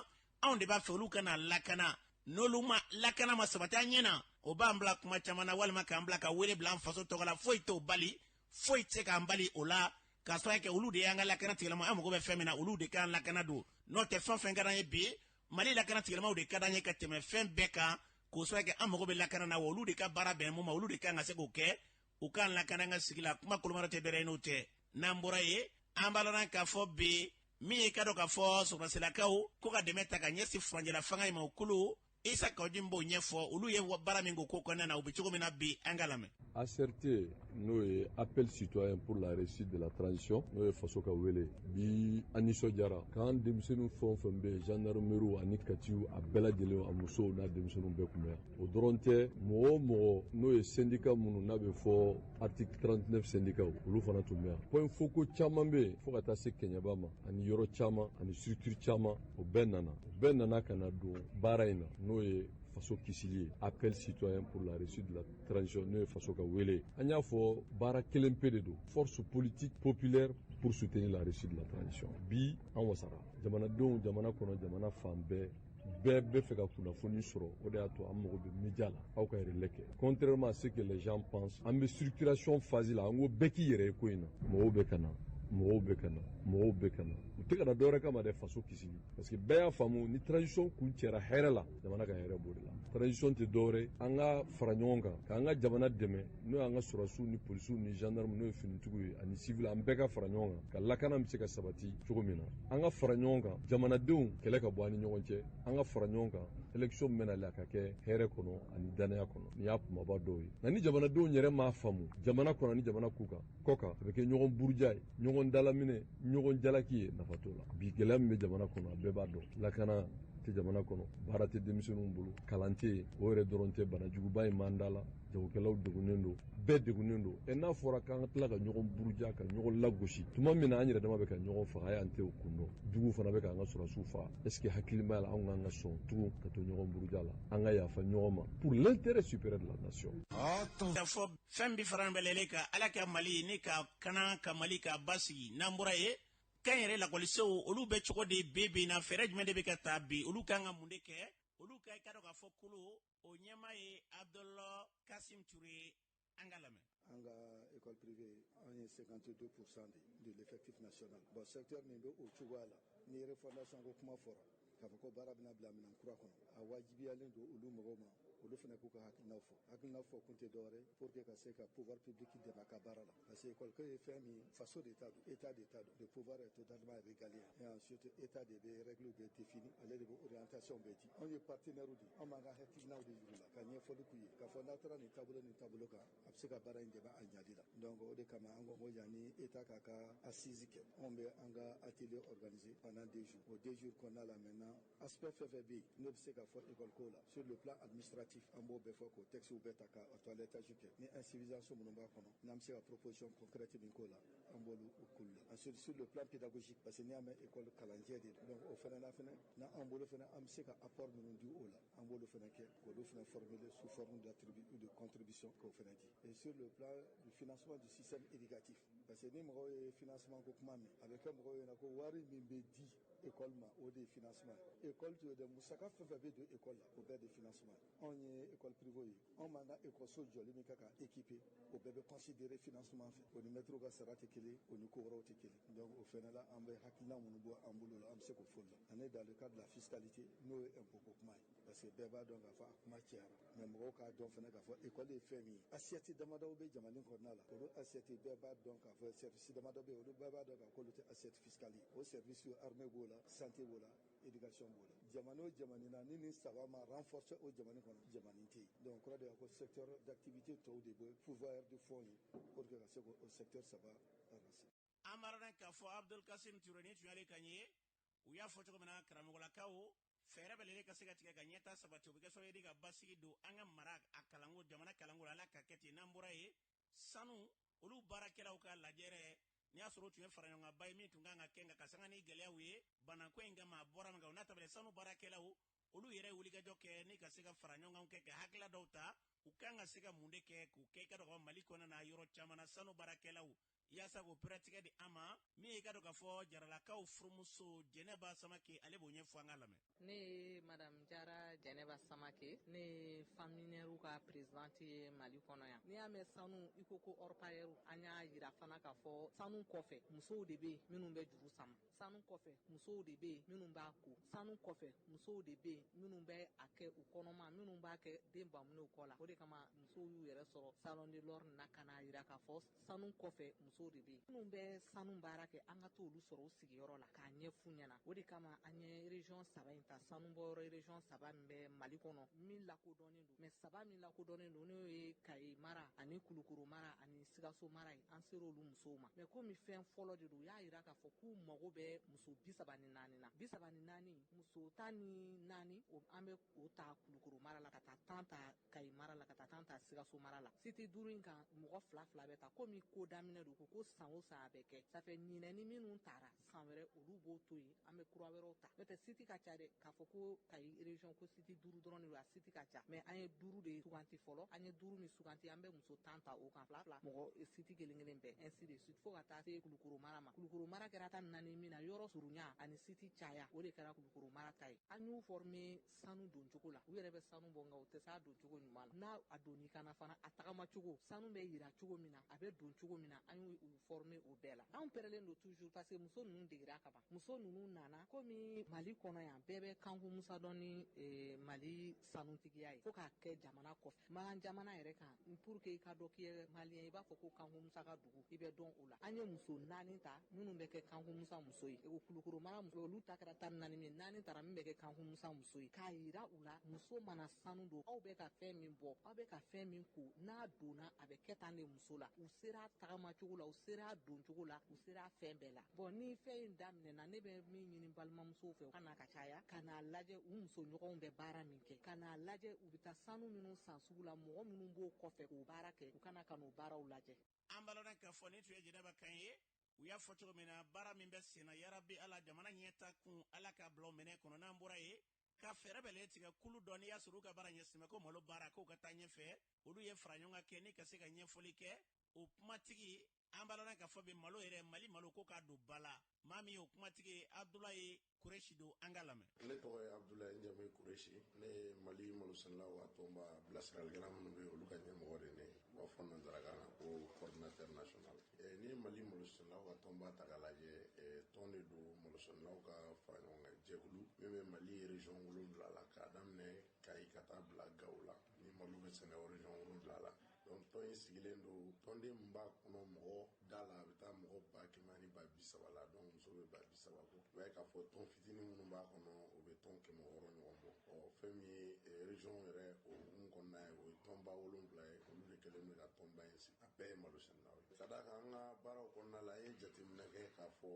anw de b'a fɛ olu ka na lakana. N'olu ma lakana ma sabati an ɲɛ na, o b'an bila kuma caman na, walima k'an bila ka wele bila an faso tɔgɔ la. Foyi t'o bali, foyi tɛ se k'an bali o la, k'a sababu kɛ olu de y'an ka lakana tigilama. An mago bɛ fɛn min na, olu de k'an lakana don. N'o tɛ, fɛn fɛn ka d'an ye bi, Mali lakana tigilamaw de ka d'an ye ka tɛmɛ fɛn bɛɛ kan, k'o sababu kɛ an mago bɛ lakana na, wa olu de ka baara bɛn mun ma, olu de kan ka se k'o kɛ, u k'an lakana an ka sigi la. Kuma kolomara tɛ dɔwɛrɛ ye n'o tɛ. N'an bɔra yen, an b'a lɔn k'a fɔ bi min ye ka dɔn k'a fɔ sɔrɔdasilakaw ko ka dɛmɛ ta ka ɲɛsin furancɛla fanga in ma, o kulu Isa Kawu Jim b'o ɲɛfɔ olu ye baara min ko ko kɔnɔna na, u bɛ cogo min na bi, an ka lamɛn. ACRT, n'o ye Appel citoyen pour la réussite de la transition, n'o ye faso ka wele bi, an nisɔndiyara k'an denmisɛnnin fɛn o fɛn bɛ yen, gendarmerie ani katiw, a bɛɛ lajɛlen, a musow n'a denmisɛnninw bɛɛ tun bɛ yan. O dɔrɔn tɛ, mɔgɔ o mɔgɔ n'o ye syndicat minnu n'a bɛ fɔ article 39 syndicat, olu fana tun bɛ yan. Point focaux caman bɛ yen, fo ka taa se Kɛɲɛba ma, ani yɔrɔ caman ani structure caman, o bɛɛ nana, o bɛɛ nana ka na don baara in na, n'o ye faso kisili ye, Appel citoyen pour la réussite de la transition, n'o ye faso ka wele. An y'a fɔ, baara kelen pe de don, force politique populaire pour soutenir la réussite de la transition. Bi an wasara jamanadenw, jamana kɔnɔ, jamana fan bɛɛ, bɛɛ bɛ fɛ ka kunnafoni sɔrɔ. O de y'a to an mago bɛ média la, aw ka relais kɛ. Contrairement à ce que les gens pensent, an bɛ structuration phase la. An ko bɛɛ k'i yɛrɛ ye ko in na. Mɔgɔw bɛ ka na, mɔgɔw bɛ ka na, mɔgɔw bɛ ka na, u tɛ ka na dɔwɛrɛ kama dɛ, faso kisili, parce que bɛɛ y'a faamu, ni transition kun cɛra hɛrɛ la, jamana ka hɛrɛ b'o de la. Transition tɛ dɔwɛrɛ, an ka fara ɲɔgɔn kan k'an ka jamana dɛmɛ, n'o y'an ka sɔrɔdasiw ni polisiw ni gendarme, n'o ye finitigiw ye, ani civil, an bɛɛ ka fara ɲɔgɔn kan ka lakana bɛ se ka sabati cogo min na. An ka fara ɲɔgɔn kan, jamanadenw, kɛlɛ ka bɔ an ni ɲɔgɔn cɛ. An ka fara ɲɔgɔn kan, élection min bɛna a ka kɛ hɛrɛ kɔnɔ ani danaya kɔnɔ. Nin y'a kumaba dɔw ye. Nka ni jamanadenw yɛrɛ m'a faamu, jamana kɔnɔ ni jamana ku kan kɔ kan, a bɛ kɛ ɲɔgɔn buruja ye, ɲɔgɔn dalaminɛ, ɲɔgɔn jalaki ye, nafa t'o la. Bi gɛlɛya min bɛ jamana kɔnɔ, a bɛɛ b'a dɔn, lakana tɛ jamana kɔnɔ, baara tɛ denmisɛnninw bolo, kalan tɛ yen. O yɛrɛ dɔrɔn tɛ, banajuguba in m'an da la, jagokɛlaw degunnen don, bɛɛ degunnen don. Ɛ, n'a fɔra k'an ka tila ka ɲɔgɔn buruja, ka ɲɔgɔn lagosi, tuma min na an yɛrɛ dama bɛ ka ɲɔgɔn faga, y'an tɛ o kun dɔn, juguw fana bɛ k'an ka sɔrɔdasiw faga, est ce que hakilimaya la anw k'an ka sɔn tugun ka to ɲɔgɔn buruja la? An ka yafa ɲɔgɔn ma pour l'intérêt supérieur de la nation. K'a fɔ fɛn bi fara bɛɛ lajɛlen kan, Ala ka Mali ni ka kana ka Mali ka basigi. N'an bɔra yen, kan yɛrɛ lakɔlisow, olu bɛ cogo di bi bi na? Fɛɛrɛ jumɛn de bɛ ka ta bi? Olu kan ka mun de kɛ? Olu ka i ka dɔn k'a fɔ kolo o ɲɛmaa ye Abdullah Kasim Ture, an ka lamɛn. An ka école privée, an ye 52% de l'effectif national. Bon, secteur min bɛ o cogoya la, ni refondation ko kuma fɔra, k'a fɔ ko baara bɛna bila minɛn kura kɔnɔ, a wajibiyalen don olu mɔgɔw ma, olu fana k'u ka hakilinaw fɔ. Hakilinaw fɔ kun tɛ dɔwɛrɛ, pour que ka se ka pouvoir public dɛmɛ a ka baara la, parce que école ko ye fɛn min, faso de ta don, état de ta don. Le pouvoir est totalement régalien et ensuite état de bɛ règle bɛɛ défini, ale de bɛ orientation bɛɛ di. Anw ye partenaire de, anw b'an ka hakilinaw de yir'u la, ka ɲɛfɔli k'u ye, k'a fɔ n'a taara nin taabolo nin taabolo kan, a bɛ se ka baara in dɛmɛ a ɲali la. Donc o de kama an ko ko yanni état k'a ka assise kɛ, anw bɛ an ka atelier organiser pendant 2 jours. O 2 jours kɔnɔna la, maintenant, aspect fɛn fɛn bɛ yen n'o bɛ se ka fɔ école ko la sur le plan administratif, an b'o bɛɛ fɔ, k'o texte bɛɛ ta ka toilettage kɛ, ni insuffisance minnu b'a kɔnɔ, n'an bɛ se ka proposition concrète min k'o la, an b'olu k'olu la. Ensuite, sur le plan pédagogique, parce que n'i y'a mɛn école, kalanjɛ de don, donc o fana na fɛnɛ, n'an bolo fɛnɛ, an bɛ se ka apport minnu di o la, an b'olu fɛnɛ kɛ, k'olu fɛnɛ formuler sous forme d'attribut ou de contribution, k'o fɛnɛ di. Et sur le plan du financement du système éducatif, parce que ni mɔgɔw ye financement ko kuma mɛn, a bɛ kɛ mɔgɔw ɲɛna ko wari min bɛ di école ma, o de ye financement ye. École tɛ dɛ, musaka fɛn fɛn bɛ don école la, o bɛɛ de financement ye. Anw ye école privée ye, anw b'an ka école jɔli min kɛ ka équiper, o bɛɛ bɛ considérer financement fɛ. O ni mɛtiriw ka sara tɛ kelen, o ni ko wɛrɛw tɛ kelen. Donc o fɛnɛ la, an bɛ hakilina minnu bɔ an bolo la, an bɛ se k'o fɔ la. Ani dans le cadre de la fiscalité, n'o ye impôt ko kuma ye, parce que bɛɛ b'a dɔn k'a fɔ a kuma cayara, mais mɔgɔw k'a dɔn fɛnɛ k'a fɔ école ye fɛn min ye. Assiette damadɔw bɛ jamana kɔnɔna la, olu assiette bɛɛ b'a dɔn k'a fɔ service damadɔ bɛ yen, olu bɛɛ b'a dɔn k'a fɔ k'olu tɛ assiette fiscale ye. O service, armée b'o la, santé b'o la, éducation b'o la. Jamana o jamana na, ni nin saba ma renforcer o jamana kɔnɔ, jamana tɛ yen. Donc kɔrɔ de y'a ko secteur d'activité tɔw de bɛ pourvoyeur de fonds ye pour que ka se k'o secteur saba renforcer. An b'a dɔn k'a fɔ Abdulkasim Ture ni tun y'ale kan ye. U y'a fɔ cogo min na, karamɔgɔlakaw, fɛɛrɛ bɛ lajɛlen ka se ka tigɛ ka ɲɛta sabati, o bɛ kɛ sababu ye ka basigi don an ka mara a kalanko, jamana kalanko la. Ala ka kɛ ten. N'an bɔra yen, sanu olu baarakɛlaw ka lajɛrɛ, n'i y'a sɔrɔ o tun ye faraɲɔgɔnkanba ye min tun kan ka kɛ, nka ka sanga ni gɛlɛyaw ye banako in kama, a bɔra min kan, o n'a ta bɛɛ, sanu baarakɛlaw olu yɛrɛ ye wulikajɔ kɛ ni ka se ka fara ɲɔgɔn kan kɛ ka hakilila dɔw ta, u kan ka se ka mun de kɛ k'u kɛ i ka dɔn ka fɔ Mali kɔnɔna na yɔrɔ caman na sanu baarakɛlaw, yaasa k'o pɛrɛtigɛ di an ma. Min ye i ka dɔn k'a fɔ Jaralakaw furumuso Jɛnɛba Samake, ale b'o ɲɛfɔ, an ka lamɛn. Ne ye Madame Jara Jɛnɛba Samake, ne ye femme minière ka présidente ye Mali kɔnɔ yan. N'i y'a mɛn sanu, i ko ko orpailleur. An y'a yira fana k'a fɔ sanu kɔfɛ, musow de bɛ yen minnu bɛ juru sama. Sanu kɔfɛ, musow de bɛ yen minnu b'a ko. Sanu kɔfɛ, musow de bɛ yen minnu bɛ a kɛ u kɔnɔma, minnu b'a kɛ den bamunew kɔ la. O de kama musow y'u yɛrɛ sɔrɔ salon de l'or na, ka n'a yira k'a fɔ sanu kɔfɛ, musow de bɛ yen minnu bɛ sanu baara kɛ. An ka t'olu sɔrɔ u sigiyɔrɔ la k'a ɲɛf'u ɲɛna. O de kama an ye région saba in ta, sanubɔyɔrɔ région saba min bɛ Mali kɔnɔ min lakodɔnnen don, mais saba min lakodɔnnen don, n'o ye Kayi mara ani Kulukoro mara ani Sikaso mara ye. An ser'olu musow ma, mais komi fɛn fɔlɔ de don, u y'a yira k'a fɔ k'u mago bɛ muso 34 na. 34, muso 14, an bɛ o ta Kulukoro mara la, ka taa 10 ta Kayi mara la, ka taa 10 ta Sikaso mara la. Site duuru in kan, mɔgɔ fila fila bɛ ta. Komi ko daminɛ don, ko san o san a bɛ kɛ, ça fait ɲinɛ ni minnu taara, san wɛrɛ olu b'o to yen, an bɛ kura wɛrɛw ta. N'o tɛ, site ka ca dɛ. K'a fɔ ko Kayi région ko site duuru dɔrɔn de don, a site ka ca, mais an ye duuru de suganti fɔlɔ. An ye duuru min suganti, an bɛ muso 10 ta o kan, fila fila mɔgɔ site kelen kelen bɛɛ, ainsi de suite, fo ka taa se Kulukoro mara ma. Kulukoro mara kɛra 14 min na, yɔrɔ surunya ani site caya, o de kɛra Kulukoro mara ta ye. An y'u former sanu don cogo la. U yɛrɛ bɛ sanu bɔ, nka u tɛ s'a don cogo ɲuman na. N'a a donni kana fana, a tagama cogo, sanu bɛ yira cogo min na, a bɛ don cogo min na, an y'u former o bɛɛ la. Anw pɛrɛlen don toujours, parce que muso ninnu degera ka ban. Muso ninnu nana komi Mali kɔnɔ yan, bɛɛ bɛ Kanku Musa dɔn ni Mali sanutigiya ye, fo k'a kɛ jamana kɔfɛ, makan jamana yɛrɛ kan. Pour que i ka dɔn k'i ye malien, i b'a fɔ ko Kanku Musa ka dugu, i bɛ dɔn o la. An ye muso naani ta minnu bɛ kɛ Kanku Musa muso ye. O Kulukoro mara muso, olu ta kɛra 14 min, naani tara min bɛ kɛ Kanku Musa muso ye, k'a yira u la muso mana sanu don, aw bɛ ka fɛn min bɔ, aw bɛ ka fɛn min ko, n'a donna a bɛ kɛ tan de muso la. U sera tagama cogo la, u sera don cogo la, u sera fɛn bɛɛ la. Bon, ni fɛn in daminɛna, ne bɛ min ɲini balimamusow fɛ, ka na ka caya, ka n'a lajɛ u muso ɲɔgɔnw bɛ baara min kɛ, ka n'a lajɛ u bɛ taa sanu minnu san sugu la, mɔgɔ minnu b'o kɔfɛ k'o baara kɛ, u kana ka n'o baaraw lajɛ. An b'a lɔn k'a fɔ nin tun ye Jɛnɛba kan ye. U y'a fɔ cogo min na, baara min bɛ sen na, yarabi Ala, jamana ɲɛta kun, Ala ka bila o minɛ kɔnɔ. N'an bɔra yen, ka fɛɛrɛ bɛɛ tigɛ kulu dɔ, n'i y'a sɔrɔ u ka baara ɲɛsin ko malo baara k'o ka taa ɲɛfɛ, olu ye fara ɲɔgɔn kan kɛ ni ka se ka ɲɛfɔli kɛ. O kumatigi, an b'a lɔn k'a fɔ bi malo yɛrɛ, Mali malo ko k'a don ba la, maa min y'o kumatigi, Abudulayi Kuresi don, an ka lamɛn. Ne tɔgɔ ye Abudulayi, n jamu ye Kuresi. Ne ye Mali malosɛnɛlaw ka tɔnba bilasiralikɛla minnu bɛ yen, olu ka ɲɛmɔgɔ de ne ye. U b'a fɔ nanzarakan na ko coordinateur national. N'i ye Mali malosɛnɛlaw ka tɔnba ta k'a lajɛ, tɔn de don, malosɛnɛlaw ka fara ɲɔgɔn kan jɛkulu min bɛ Mali région 7 la, k'a daminɛ Kayi ka taa bila Gawo la, ni malo bɛ sɛnɛ o région 7 la. Donc tɔn in sigilen don, tɔnden min b'a kɔnɔ, mɔgɔ da la, a bɛ taa mɔgɔ 130 000 la. Donc muso bɛ 30 000 bɔ. I b'a ye k'a fɔ tɔn fitinin minnu b'a kɔnɔ, o bɛ tɔn 600 ɲɔgɔn bɔ. Ɔ, fɛn min ye région yɛrɛ o hukumu kɔnɔna ye, o ye tɔnba 7 ye, olu de kɛlen bɛ ka tɔnba in sigi. A bɛɛ ye malosɛnɛlaw ye. Ka d'a kan an ka baaraw kɔnɔna la, an ye jateminɛ kɛ k'a fɔ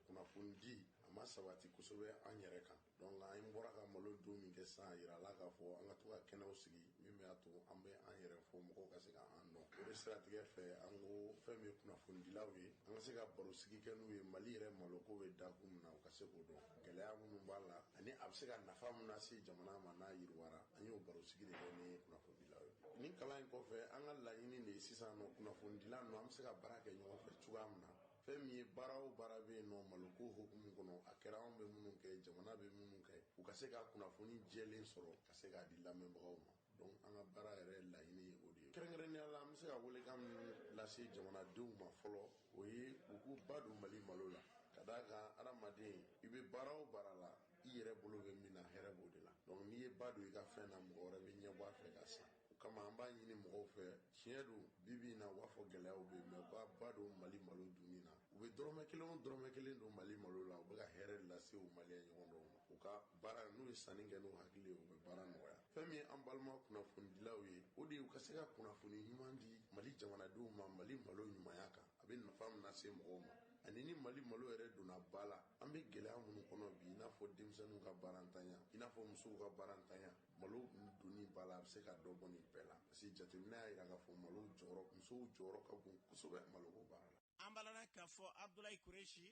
kunnafoni di a ma sabati kosɛbɛ an yɛrɛ kan. Donc an bɔra ka malo don min kɛ sisan, a yirala k'a fɔ an ka to ka kɛnɛw sigi min b'a to an bɛ an yɛrɛ fɔ, mɔgɔw ka se k'an dɔn. O de siratigɛ fɛ, an ko fɛn min ye kunnafonidilaw ye, an ka se ka barosigi kɛ n'u ye Mali yɛrɛ maloko bɛ dakun min na, u ka se k'o dɔn, gɛlɛya minnu b'a la ani a bɛ se ka nafa min lase jamana ma n'a yiriwara. An y'o barosigi de kɛ ni kunnafonidilaw ye. Nin kalan in kɔfɛ, an ka laɲini de ye sisan nɔ, kunnafonidila ninnu, an bɛ se ka baara kɛ ɲɔgɔn fɛ cogoya min na. Fɛn min ye baara o baara bɛ yen nɔ maloko hukumu kɔnɔ, a kɛra anw bɛ minnu kɛ, jamana bɛ minnu kɛ, u ka se ka kunnafoni jɛlen sɔrɔ ka se k'a di lamɛnbagaw ma. Donc an ka baara yɛrɛ laɲini ye o de ye. Kɛrɛnkɛrɛnnenya la, an bɛ se ka welekan min lase jamanadenw ma fɔlɔ, o ye u k'u ba don Mali malo la, ka d'a kan adamaden i bɛ baara o baara la, i yɛrɛ bolo bɛ min na, hɛrɛ b'o de la. Donc n'i ye ba don i ka fɛn na, mɔgɔ wɛrɛ bɛ ɲɛbɔ a fɛ ka san. O kama an b'a ɲini mɔgɔw fɛ, tiɲɛ don bi bi in na u b'a fɔ gɛlɛyaw bɛ yen, mais u ka ba don Mali malo dunni na. U bɛ dɔrɔmɛ kelen o dɔrɔmɛ kelen don Mali malo la, u bɛ ka hɛrɛ lase u maliyɛn ɲɔgɔn dɔw ma. U ka baara n'u ye sanni kɛ n'u hakili ye, u bɛ baara nɔgɔya. Fɛn min ye an balima kunnafonidilaw ye, o de ye u ka se ka kunnafoni ɲuman di Mali jamanadenw ma Mali malo ɲumanya kan, a bɛ nafa min lase mɔgɔw ma, ani ni Mali malo yɛrɛ donna ba la, an bɛ gɛlɛya minnu kɔnɔ bi, i n'a fɔ denmisɛnninw ka baarantanya, i n'a fɔ musow ka baarantanya, malo donni ba la a bɛ se ka dɔ bɔ nin bɛɛ la, parce que jateminɛ y'a jira k'a fɔ malo jɔyɔrɔ, musow jɔyɔrɔ ka bon kosɛbɛ maloko baara la. An balana k'a fɔ Abudulayi Kureshi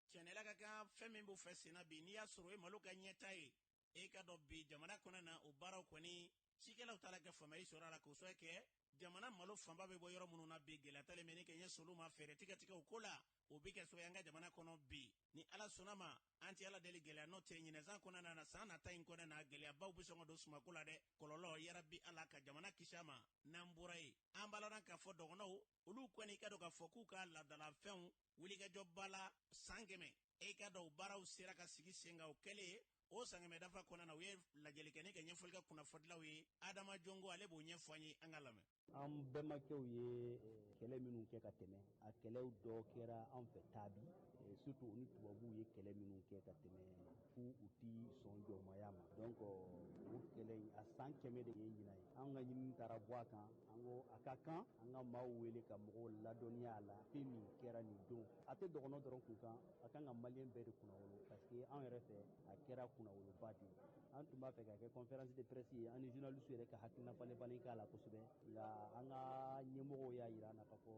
cɛnɛla ka kan fɛn min b'u fɛ senna bi, n'i y'a sɔrɔ o ye malo ka ɲɛta ye, e ka dɔn bi jamana kɔnɔ na o baaraw kɔni cikɛlaw t'a la ka faamuyali sɔrɔ a la, k'o sababu kɛ jamana malo fanba bɛ bɔ yɔrɔ minnu na bi, gɛlɛya talen bɛ ni ka ɲɛsin olu ma, fɛɛrɛ tigɛ tigɛ o ko la, o bɛ kɛ sababu ye an ka jamana kɔnɔ bi. Ni Ala sɔnna ma, an tɛ Ala deli gɛlɛya n'o tɛ ɲinɛsan kɔnɔna na, san nata in kɔnɔna na, gɛlɛyabaw bɛ sɔn ka don sumako la dɛ. Kɔlɔlɔ yarabi Ala ka jamana kisi a ma. N'an bɔra yen, an b'a lɔn k'a fɔ dɔgɔnɔw olu kɔni ka dɔn k'a fɔ k'u ka laadalafɛnw wulikajɔba la san 100, e ka dɔn baaraw sera ka sigi sen kan. O kɛlen o san 100 dafa kɔnɔna na, u ye lajɛli kɛ ni ka ɲɛfɔli kɛ kunnafonidilaw ye. Adama Jongo ale b'o ɲɛfɔ an ye, an ka lamɛn. An bɛnbakɛw ye kɛlɛ minnu kɛ ka tɛmɛ, a kɛlɛw dɔ kɛra an fɛ Tabi, surtout u ni tubabuw ye kɛlɛ minnu kɛ ka tɛmɛ f'u u ti sɔn jɔnmaya ma. Donc o kɛlɛ in a san 100 de ye ɲinan ye. An ka ɲinini taara bɔ a kan, an ko a ka kan an ka maaw wele ka mɔgɔw ladɔnniya a la fɛn min kɛra nin don. A tɛ dɔgɔnɔ dɔrɔn kun kan, a kan ka maliyɛn bɛɛ de kunnawolo, parce que an yɛrɛ fɛ a kɛra kunnawoloba de ye. An tun b'a fɛ ka kɛ conférence de presse ye, an ni journaliste yɛrɛ ka hakilina falen falen k'a la kosɛbɛ, nka an ka ɲɛmɔgɔw y'a yira an na k'a fɔ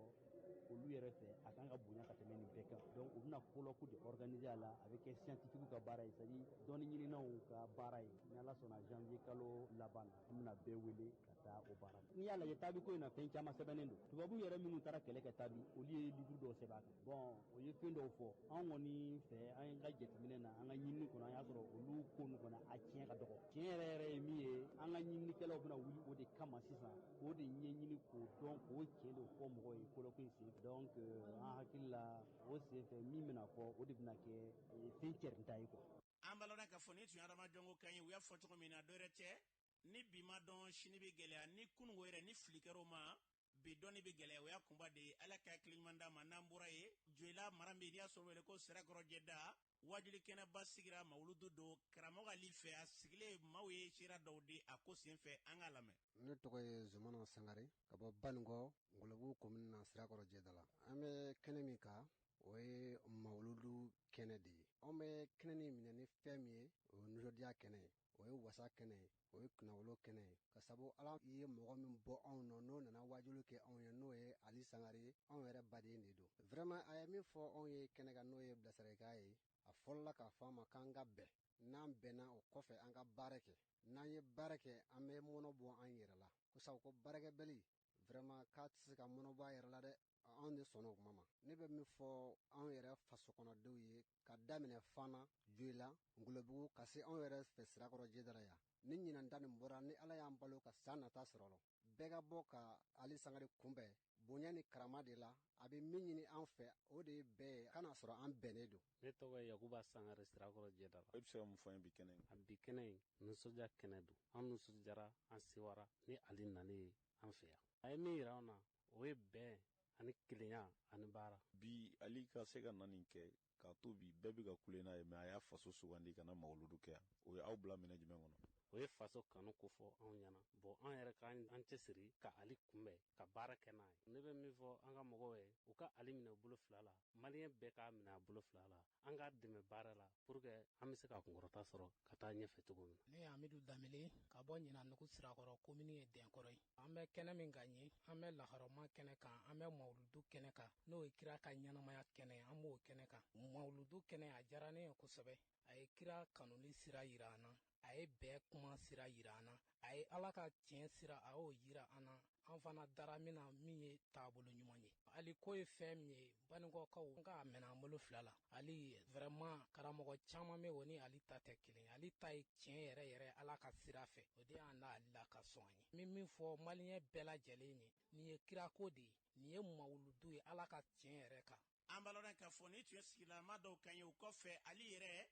olu yɛrɛ fɛ a kan ka bonya ka tɛmɛ nin bɛɛ kan. Donc u bɛna colloque de organiser a la, a bɛ kɛ scientifique ka baara ye, c'est à dire dɔnni ɲininaw ka baara ye. Ni Ala sɔnna, janvier kalo laban na, an bɛna bɛɛ wele ka taa o baara. N'i y'a lajɛ Tabi ko in na, fɛn caman sɛbɛnnen don. Tubabu yɛrɛ minnu taara kɛlɛ kɛ Tabi, olu ye livre dɔw sɛbɛn a kan. Bon, o ye fɛn dɔw fɔ. An kɔni fɛ, an ka jateminɛ na, an ka ɲinini kɔnɔ, an y'a sɔrɔ olu ko ninnu kɔnɔ a tiɲɛ ka dɔgɔ. Tiɲɛ yɛrɛ yɛrɛ ye min ye, an ka ɲininikɛlaw bɛna wuli o de kama sisan, k'o de ɲɛɲini, k'o dɔn, k'o tiɲɛ de fɔ mɔgɔw ye colloque in senfɛ. Donc an hakili la o senfɛ min bɛna fɔ, o de bɛna kɛ fɛn cɛrinta ye quoi. An b'a lɔn k'a fɔ ni tun ye Adama Jɔngo kan ye, u y'a fɔ cogo min na, dɔ wɛrɛ tɛ, ni bi ma dɔn, sini bɛ gɛlɛya, ni kununko yɛrɛ ni fili kɛra o ma, bi dɔnni bɛ gɛlɛya. O y'a kunba de ye. Ala ka hakili ɲuman d'a ma. N'an bɔra yen, Joyila mara min n'i y'a sɔrɔ wele ko Sirakɔrɔ Jɛda, wajuli kɛnɛba sigira mawuludu don karamɔgɔ Ali fɛ, a sigilen maaw ye sira dɔw di a ko senfɛ, an k'a lamɛn. Ne tɔgɔ ye Zumana Sangare ka bɔ Banikɔ, Ngɔlɔbugu komini na, Sirakɔrɔ Jɛda la. An bɛ kɛnɛ min kan, o ye mawuludu kɛnɛ de ye. Anw bɛ kɛnɛ nin minɛ ni fɛn min ye, o ye nisɔndiya kɛnɛ ye, o ye wasa kɛnɛ ye, o ye kunnawolo kɛnɛ ye, ka sabu Ala ye mɔgɔ min bɔ anw nɔ, n'o nana wajuli kɛ anw ye, n'o ye Ali Sangare ye, anw yɛrɛ baden de don. Vraiment a ye min fɔ anw ye kɛnɛ kan, n'o ye bilasiralikan ye, a fɔlɔla k'a fɔ an ma k'an ka bɛn. N'an bɛnna, o kɔfɛ an ka baara kɛ. N'an ye baara kɛ, an bɛ mɔnɔ bɔ an yɛrɛ la, ko sabu ko baarakɛbali vraiment k'a tɛ se ka mɔnɔ bɔ a yɛrɛ la dɛ. Anw de sɔnna o kuma ma. Ne bɛ min fɔ anw yɛrɛ fasokɔnɔdenw ye, ka daminɛ Fana, Joyila, Ngɔlɔbugu, ka se anw yɛrɛ fɛ Sirakɔrɔ Jɛdara yan, ni ɲinan ta nin bɔra, ni Ala y'an balo ka san nata sɔrɔ lɔ, bɛɛ ka bɔ ka Ali Sangare kunbɛn bonya ni karama de la. A bɛ min ɲini an fɛ, o de ye bɛɛ ye, ka n'a sɔrɔ an bɛnnen don. Ne tɔgɔ ye Yakuba Sangare, Sirakɔrɔ Jɛdara. E bɛ se ka mun fɔ an ye bi kɛnɛ in? A bi kɛnɛ in, nisɔndiya kɛnɛ don. An nisɔndiyara, an sewara ni Ali nalen ye an fɛ yan. A ye min yira an na, o ye bɛn ani kelenya ani baara. Bi Ali ka se ka na nin kɛ k'a to bi bɛɛ bɛ ka kule n'a ye, mais a y'a faso sugandi ka na mawuludu kɛ yan, o ye aw bila minɛ jumɛn kɔnɔ? O ye faso kanu kofɔ anw ɲɛna. Bon, an yɛrɛ k'an cɛsiri ka Ali kunbɛn, ka baara kɛ n'a ye. Ne bɛ min fɔ an ka mɔgɔw ye, u ka Ali minɛ u bolo fila la, maliyɛn bɛɛ k'a minɛ a bolo fila la, an k'a dɛmɛ baara la pour que an bɛ se ka kunkɔrɔta sɔrɔ ka taa ɲɛfɛ cogo min na. Ne ye Amidu Danbele ka bɔ Ɲinandugu Sirakɔrɔ, komini ye Dɛnkɔrɔ ye. An bɛ kɛnɛ min kan ye, an bɛ laharɔma kɛnɛ kan, an bɛ mawuludu kɛnɛ kan, n'o ye kira ka ɲɛnamaya kɛnɛ, an b'o kɛnɛ kan. Mawuludu kɛnɛ a diyara ne ye kosɛbɛ. A ye kira kanuli sira yira an na. A ye bɛn kuma sira yira an na, a ye Ala ka tiɲɛ sira, a y'o yira an na. An fana dara min na, min ye taabolo ɲuman ye. Ali ko ye fɛn min ye, Banikɔkaw k'a minɛ an bolo fila la. Ali vraiment, karamɔgɔ caman bɛ o ni Ali ta tɛ kelen. Ali ta ye tiɲɛ yɛrɛ yɛrɛ Ala ka sira fɛ. O de y'an da Ali la ka sɔn an ye. N bɛ min fɔ maliyɛn bɛɛ lajɛlen ye, nin ye kirako de ye, nin ye mawuludu ye Ala ka tiɲɛ yɛrɛ kan. An b'a lɔn k'a fɔ nin tun ye sigilama dɔw kan ye. O kɔfɛ, Ali yɛrɛ,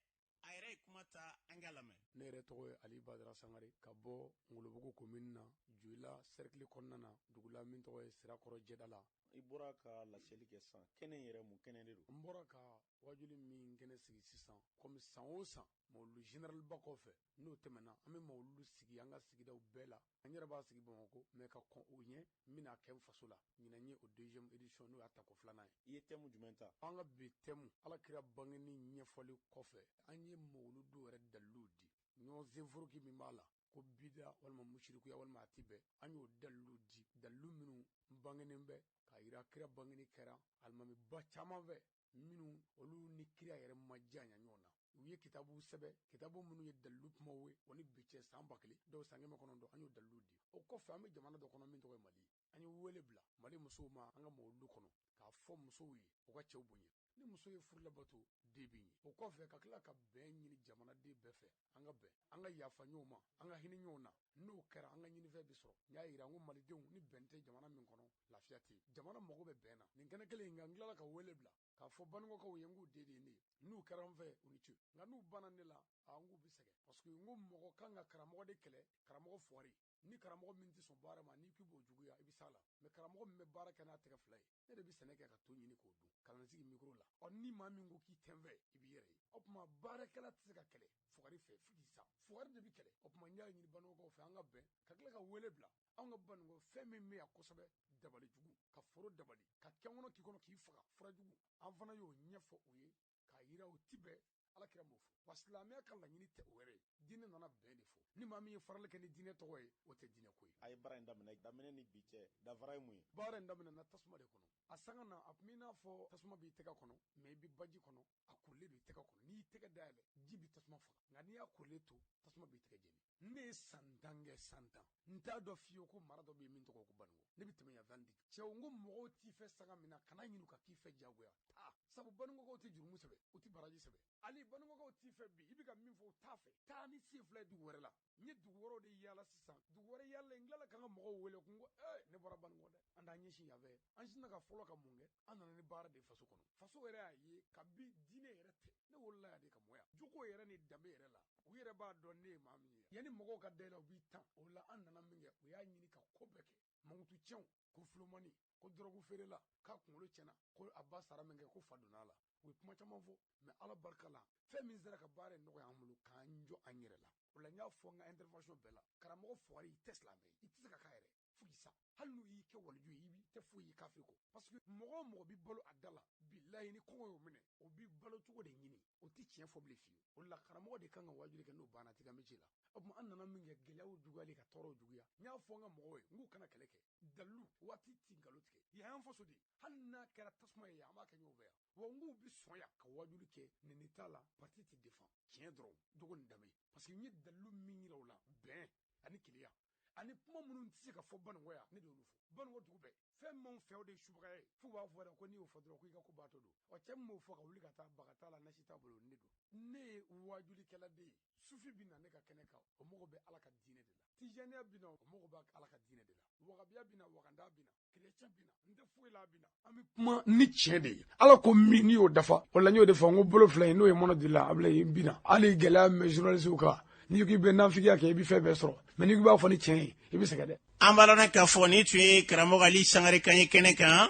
a yɛrɛ ye kuma ta, an k'a lamɛn. Ne yɛrɛ tɔgɔ ye Ali Badara Sangare, ka bɔ Ngolobugu komini na, Joyila sɛrikili kɔnɔna na, dugu la min tɔgɔ ye Sirakɔrɔ Jɛda la. I bɔra ka laseli kɛ sisan, kɛnɛ in yɛrɛ, mun kɛnɛ de don? N bɔra ka wajuli min kɛnɛ sigi sisan, komi san o san mawuludu generalba kɔfɛ, n'o tɛmɛna, an bɛ mawuludu sigi an ka sigidaw bɛɛ la. An yɛrɛ b'a sigi Bamakɔ, mais ka kɔn o ɲɛ, n bɛna kɛ n faso la. Ɲinan ye o deuxième édition, n'o y'a tako filanan ye. I ye thème jumɛn ta? An ka bi thème, Ala kira bangeni ɲɛfɔli kɔfɛ, an ye mawuludu yɛrɛ daliluw di. Ɲɔgɔn senforoki min b'a la ko bida walima musirikuya walima a ti bɛn, an y'o daliluw di, dalilu minnu bangenen bɛ k'a yira kira bangeni kɛra alimamiba caman fɛ, minnu olu ni kira yɛrɛ ma janya ɲɔgɔn na. U ye kitabu sɛbɛ, kitabu minnu ye dalilu kumaw ye, o ni bi cɛ san 1000, dɔw san 900, an y'o dalilu di. O kɔfɛ, an bɛ jamana dɔ kɔnɔ min tɔgɔ ye Mali. An ye wele bila Mali musow ma an ka mawuludu kɔnɔ, k'a fɔ musow ye u ka cɛw bonya. Ni muso ye furu labato, den bɛ ɲɛ. O kɔfɛ, ka tila ka bɛn ɲini jamanaden bɛɛ fɛ, an ka bɛn, an ka yafa ɲɔgɔn ma, an ka hinɛ ɲɔgɔn na. N'o kɛra, an ka ɲinifɛn bɛ sɔrɔ. N y'a yira n ko malidenw, ni bɛn tɛ jamana min kɔnɔ, lafiya tɛ yen. Jamana mago bɛ bɛn na. Nin kɛnɛ kelen in kan, n tilala ka wele bila k'a fɔ Banikɔkaw ye, n k'u den de ye ne ye. N'u kɛra n fɛ, u ni ce, nka n'u banna ne la, a n k'u bɛ sɛgɛn, parce que n ko mɔgɔ kan ka karamɔgɔ de kɛlɛ, karamɔgɔ fugari. Ni karamɔgɔ min tɛ sɔn baara ma, n'i k'i b'o juguya, i bɛ s'a la. Mais karamɔgɔ min bɛ baara kɛ n'a tɛgɛ fila ye, ne de bɛ sɛnɛ kɛ ka to ɲini k'o dun, ka na n sigi mikoro la. Ɔ, ni maa min ko k'i tɛ n fɛ, i b'i yɛrɛ ye. O tuma baarakɛla tɛ se ka kɛlɛ fugari fɛ fo k'i sa, fugari de bɛ kɛlɛ. O tuma n y'a ɲini Banikɔkaw fɛ, an ka bɛn, ka tila ka wele bila anw ka Banikɔ. Fɛn min bɛ yan kosɛbɛ, dabali jugu, ka foro dabali, ka kɛnkɔnɔ k'i kɔnɔ k'i faga, fura jugu, an fana y'o ɲɛfɔ u ye k'a yira o ti bɛn. Ala kira m'o fɔ, wa silamɛya ka laɲini tɛ o yɛrɛ ye. Diinɛ nana bɛn de fɔ. Ni maa min ye farali kɛ ni diinɛ tɔgɔ ye, o tɛ diinɛ ko ye. A ye baara in daminɛ, daminɛ ni bi cɛ, danfara ye mun ye? Baara in daminɛna tasuma de kɔnɔ. A sanga na, a tun b'i n'a fɔ tasuma b'i tɛgɛ kɔnɔ, mais i bɛ baji kɔnɔ, a kurilen don i tɛgɛ kɔnɔ. N'i y'i tɛgɛ dayɛlɛ, ji bɛ tasuma faga, nka n'i y'a kurilen to, tasuma b'i tɛgɛ jeni. Ne ye san 10 kɛ, san 10, n t'a dɔn fiyewu ko mara dɔ bɛ yen min tɔgɔ ko Banikɔ. Ne bɛ tɛmɛ yan fɛ hali bi. Cɛw, n ko mɔgɔw t'i fɛ sanga min na, kana ɲini u ka k'i fɛ diyagoya. Taa, sabu Banikɔkaw tɛ jurumu sɛbɛ, u tɛ baraji sɛbɛ. Ali, Banikɔkaw t'i fɛ bi, i bɛ ka min fɔ, u t'a fɛ. Taa ni sen fila ye dugu wɛrɛ la. N ye dugu wɛrɛw de yaala sisan, dugu wɛrɛ yaala, n tilala ka n ka mɔgɔw wele ko n ko ee, ne bɔra Banikɔ dɛ, an t'an ɲɛsin yan fɛ. An sinna ka fɔlɔ ka mun kɛ? An nana ni baara de faso kɔnɔ. Faso yɛrɛ y'a ye kabi diinɛ yɛrɛ tɛ, ne wolola yan de ka mɔ yan, jogo yɛrɛ ni danbe yɛrɛ la, u yɛrɛ b'a dɔn ne ye maa min ye. Yanni mɔgɔw ka da i la, u b'i tan. O la, an nana min kɛ, u y'a ɲini ka ko bɛɛ kɛ mankutu tiɲɛw, ko filomani, ko dɔrɔgu feerela, k'a kunkolo tiɲɛna, ko a ba sara min kɛ, ko fa donna a la. U ye kuma caman fɔ, mais Ala barika la, fɛn min sera ka baara in nɔgɔya an bolo, k'an jɔ an yɛrɛ la. O la, n y'a fɔ n ka intervention bɛɛ la, karamɔgɔ fugari, i tɛ silamɛ ye, i tɛ se ka k'a yɛrɛ fo k'i sa. Hali n'u y'i kɛ waliju ye, i tɛ foyi ye kafiri kɔ, parce que mɔgɔ o mɔgɔ b'i balo a da la, bilahi, ni kɔngɔ y'o minɛ, o b'i balo cogo de ɲini, o tɛ tiɲɛ fɔ bilen fiyewu. O la, karamɔgɔ de kan ka wajuli kɛ, n'o banna, a t'i ka métier la. O tuma, an nana min kɛ, gɛlɛyaw juguyalen ka tɔɔrɔw juguya. N y'a fɔ n ka mɔgɔw ye, n k'u kana kɛlɛ kɛ, dalilu waati ti nkalon tigɛ. Yan y'an faso de ye, hali n'a kɛra tasuma ye yan, an b'a kɛ ɲɔgɔn fɛ yan. Wa n k'u bi sɔn yan ka wajuli kɛ, nɛni t'a la, parti tɛ défend, tiɲɛ dɔrɔn, jogo ni danbe, parce que n ye dalilu min yira u la, bɛn ani kelenya ani kuma minnu tɛ se ka fɔ Banikɔ yan, ne de y'olu fɔ Banikɔ dugu bɛɛ. Fɛn min fɛ, o de ye subagaya ye, f'u b'a fɔ yɛrɛ ko n'i y'o fɔ dɔrɔn, ko i ka ko baatɔ don. Ɔ, cɛ min b'o fɔ ka wuli ka taa baga t'a la, nasi t'a bolo, ne don. Ne ye wajulikɛla de ye. Sufi bɛ na ne ka kɛnɛ kan, o mago bɛ Ala ka diinɛ de la. Tijaniya bɛ na, o mago bɛ Ala ka diinɛ de la. Wagabiya bɛ na, waganda bɛ na, kerecɛn bɛ na, n tɛ foyi la, bɛ na. An bɛ kuma ni tiɲɛ de ye. Ala ko min, n'i y'o dafa, o la n y'o de fɔ, n ko bolo fila in, n'o ye mɔnɔ di la, a bila n bi na. Hali gɛlɛya min bɛ journaliste kan, n'i ko k'i bɛ nafigiya kɛ, i bɛ fɛn bɛɛ sɔrɔ, mais n'i ko i b'a fɔ ni tiɲɛ ye, i bɛ sɛgɛn dɛ. An b'a lɔn k'a fɔ nin tun ye karamɔgɔ Ali Sangare kan ye kɛnɛ kan.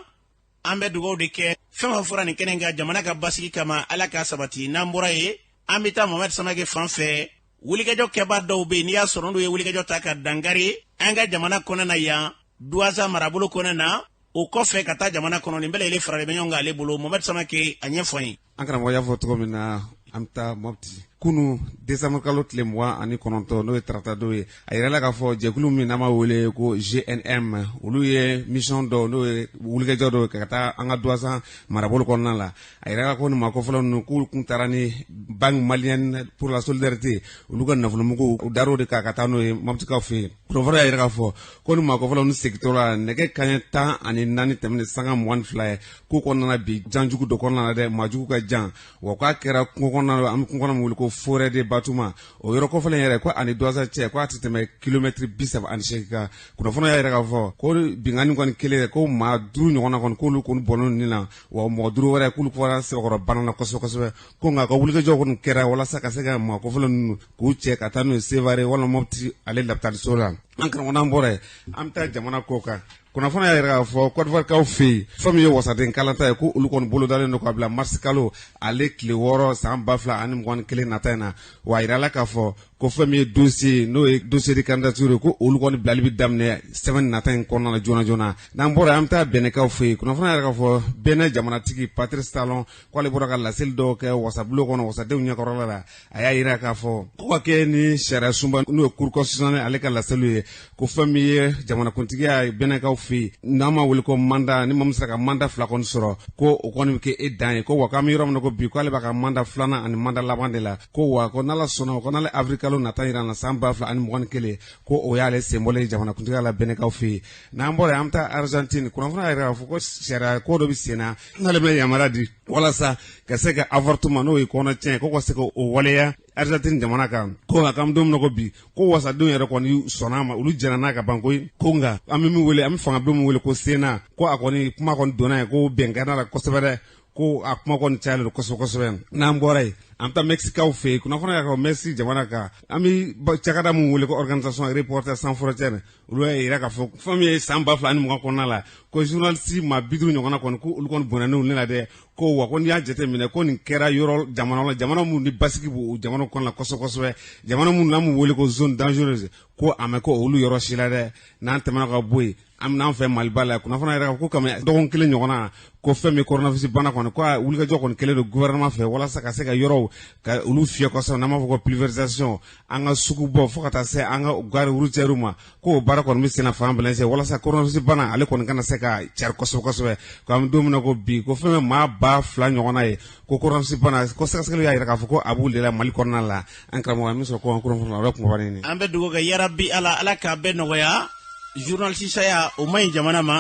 An bɛ dugawu de kɛ, fɛn o fɛn fɔra nin kɛnɛ kan jamana ka basigi kama, Ala k'a sabati. N'an bɔra yen, an bɛ taa Mohamɛd Samake fan fɛ. Wulikajɔ kɛbaa dɔw bɛ yen, n'i y'a sɔrɔ n'u ye wulikajɔ ta ka dankari an ka jamana kɔnɔ na yan, Duwaza marabolo kɔnɔ na, o kɔfɛ ka taa jamana kɔnɔ, nin bɛɛ lajɛlen faralen bɛ ɲɔgɔn kan ale bolo. Mohamɛd Samake, a ɲɛfɔ an ye. An karamɔgɔ y'a fɔ cogo min na, an bɛ taa Mɔpti. Kunu desanburu kalo tile 29, n'o ye tarata don ye, a yirala k'a fɔ jɛkulu min n'an b'a wele ko GNM, olu ye mission dɔ, n'o ye wulikajɔ dɔ ka taa an ka Duwasan marabolo kɔnɔna la. A yirala ko nin maa kofɔlɔ ninnu, k'olu kun taara ni Banque malienne pour la solidarité, olu ka nafolomugu, u dar'o de kan ka taa n'o ye Mɔptikaw fɛ yen. Kunnafoni y'a yira k'a fɔ ko ni maa kofɔlɔ ninnu segintɔ la, nɛgɛ kaɲɛ 14 tɛmɛnen sanga 22 ye, k'u kɔnɔna bi janjugu dɔ kɔnɔna na dɛ, maajugu ka jan wa, k'a kɛra kungo kɔnɔna, an bɛ kungo kɔnɔ min wele ko forêt de Batuma, o yɔrɔ kɔfɛlen yɛrɛ, ko ani Duwasa cɛ, ko a tɛ tɛmɛ kilomɛtiri 38 kan. Kunnafoni y'a yira k'a fɔ ko binkanni kɔni kelen, ko maa duuru ɲɔgɔnna kɔni, k'olu kɔni bɔnna nin na, wa mɔgɔ duuru wɛrɛ, k'olu fɔra sɛbɛkɔrɔ banna kosɛbɛ kosɛbɛ. Ko nka ka wulikajɔ kɔni kɛra walasa ka se ka maa kofɔlɔ ninnu k'u cɛ ka taa n'u ye Sevare walima Mɔpti ale lapitaliso la. An karamɔgɔ, n'an bɔra yen, an bɛ taa jamana kɔ kan. Kunnafoni y'a yira k'a fɔ Côte d'Ivoire fɛ yen, fɛn min ye wasaden kalata ye, ko olu kɔni bolodalen don ka bila marisi kalo ale tile 6 san 2021 nata in na. Wa a yirala k'a fɔ ko fɛn min ye dossier, n'o ye dossier de candidature ye, ko olu kɔni bilali bɛ daminɛ semaine nata in kɔnɔna na joona joona. N'an bɔra, an bɛ taa Bɛnɛkaw fɛ yen. Kunnafoni y'a yira k'a fɔ Bɛnɛ jamanatigi Patrice Talon, k'ale bɔra ka laseli dɔw kɛ wasabulon kɔnɔ, wasadenw ɲɛkɔrɔla la. A y'a yira k'a fɔ ko ka kɛ ni sariya sunba, n'o ye cour constitutionnelle ale ka laseliw ye, ko fɛn min ye jamanakuntigiya Bɛnɛkaw fɛ yen, n'an ma wele ko mandat, ni maa min sera ka mandat fila kɔni sɔrɔ, ko o kɔni bɛ kɛ e dan ye. Ko wa k'an bɛ yɔrɔ min na ko bi, k'ale b'a ka mandat filanan ani mandat laban de la. Ko wa ko n'Ala sɔnna, ko n'ale avril kalo nata yira na san 2021, ko o y'ale senbɔlen ye jamanakuntigiya la Bɛnɛkaw fɛ yen. N'an bɔra yen, an bɛ taa Argentine. Kunnafoni y'a yira k'a fɔ ko sariya ko dɔ bɛ sen na, n'ale bɛ yamaruya di walasa ka se ka avortement, n'o ye kɔnɔtiɲɛ, ko ka se ka o waleya Argentine jamana kan. Ko nka k'an bɛ don min na ko bi, ko wasadenw yɛrɛ kɔni sɔnna a ma, olu jɛnna n'a ka ban koyi. Ko nka an bɛ min wele, an bɛ fangabulon min wele ko Sénat, ko a kɔni kuma kɔni donna yen, ko bɛnkan la kosɛbɛ dɛ, ko a kuma kɔni cayalen don kosɛbɛ kosɛbɛ. N'an bɔra yen, an bɛ taa Mɛkisikaw fɛ yen. Kunnafoni y'a kɛ Mɛkisiki jamana kan, an bɛ cakɛda min wele ko organisation Reporters sans frontières, olu y'a yira k'a fɔ fɛn min ye san 2020 kɔnɔna la, ko journaliste maa 50 ɲɔgɔnna kɔni, ko olu kɔni bɔnɛnen ne la dɛ. Ko wa ko n'i y'a jateminɛ, ko nin kɛra yɔrɔ jamana la, jamana minnu ni basigi b'o jamana kɔnɔna la kosɛbɛ kosɛbɛ, jamana minnu n'an b'u wele ko zone dangereuse, ko a ma ko olu yɔrɔ si la dɛ. N'an tɛmɛna ka bɔ yen, an bɛna an fɛ Maliba la. Kunnafoni yɛrɛ ko kami dɔgɔkun kelen ɲɔgɔnna, ko fɛn min coronavirus bana kɔni, ko a wulikajɔ kɔni kɛlen don gouvernement fɛ walasa ka se ka yɔrɔw ka olu fiyɛ kosɛbɛ, n'an b'a fɔ ko pulvérisation, an ka sugu bɔ fo ka taa se an ka gare routière ma, ko o baara kɔni bɛ senna fan bɛɛ lajɛlen walasa coronavirus bana ale kɔni kana se ka cari kosɛbɛ kosɛbɛ. Ko an bɛ don min na ko bi, ko fɛn bɛ maa 2000 ɲɔgɔnna ye, ko coronavirus bana, ko sɛgɛsɛgɛliw y'a jira k'a fɔ ko a b'u de la Mali kɔnɔna la. An karamɔgɔ, an bɛ sɔrɔ ko an kunnafoni la, o ye kumaba nin ye. An bɛ dugawu kɛ yarabi Ala, Ala k'a bɛɛ nɔgɔya. Journaliste saya, o man ɲi jamana ma.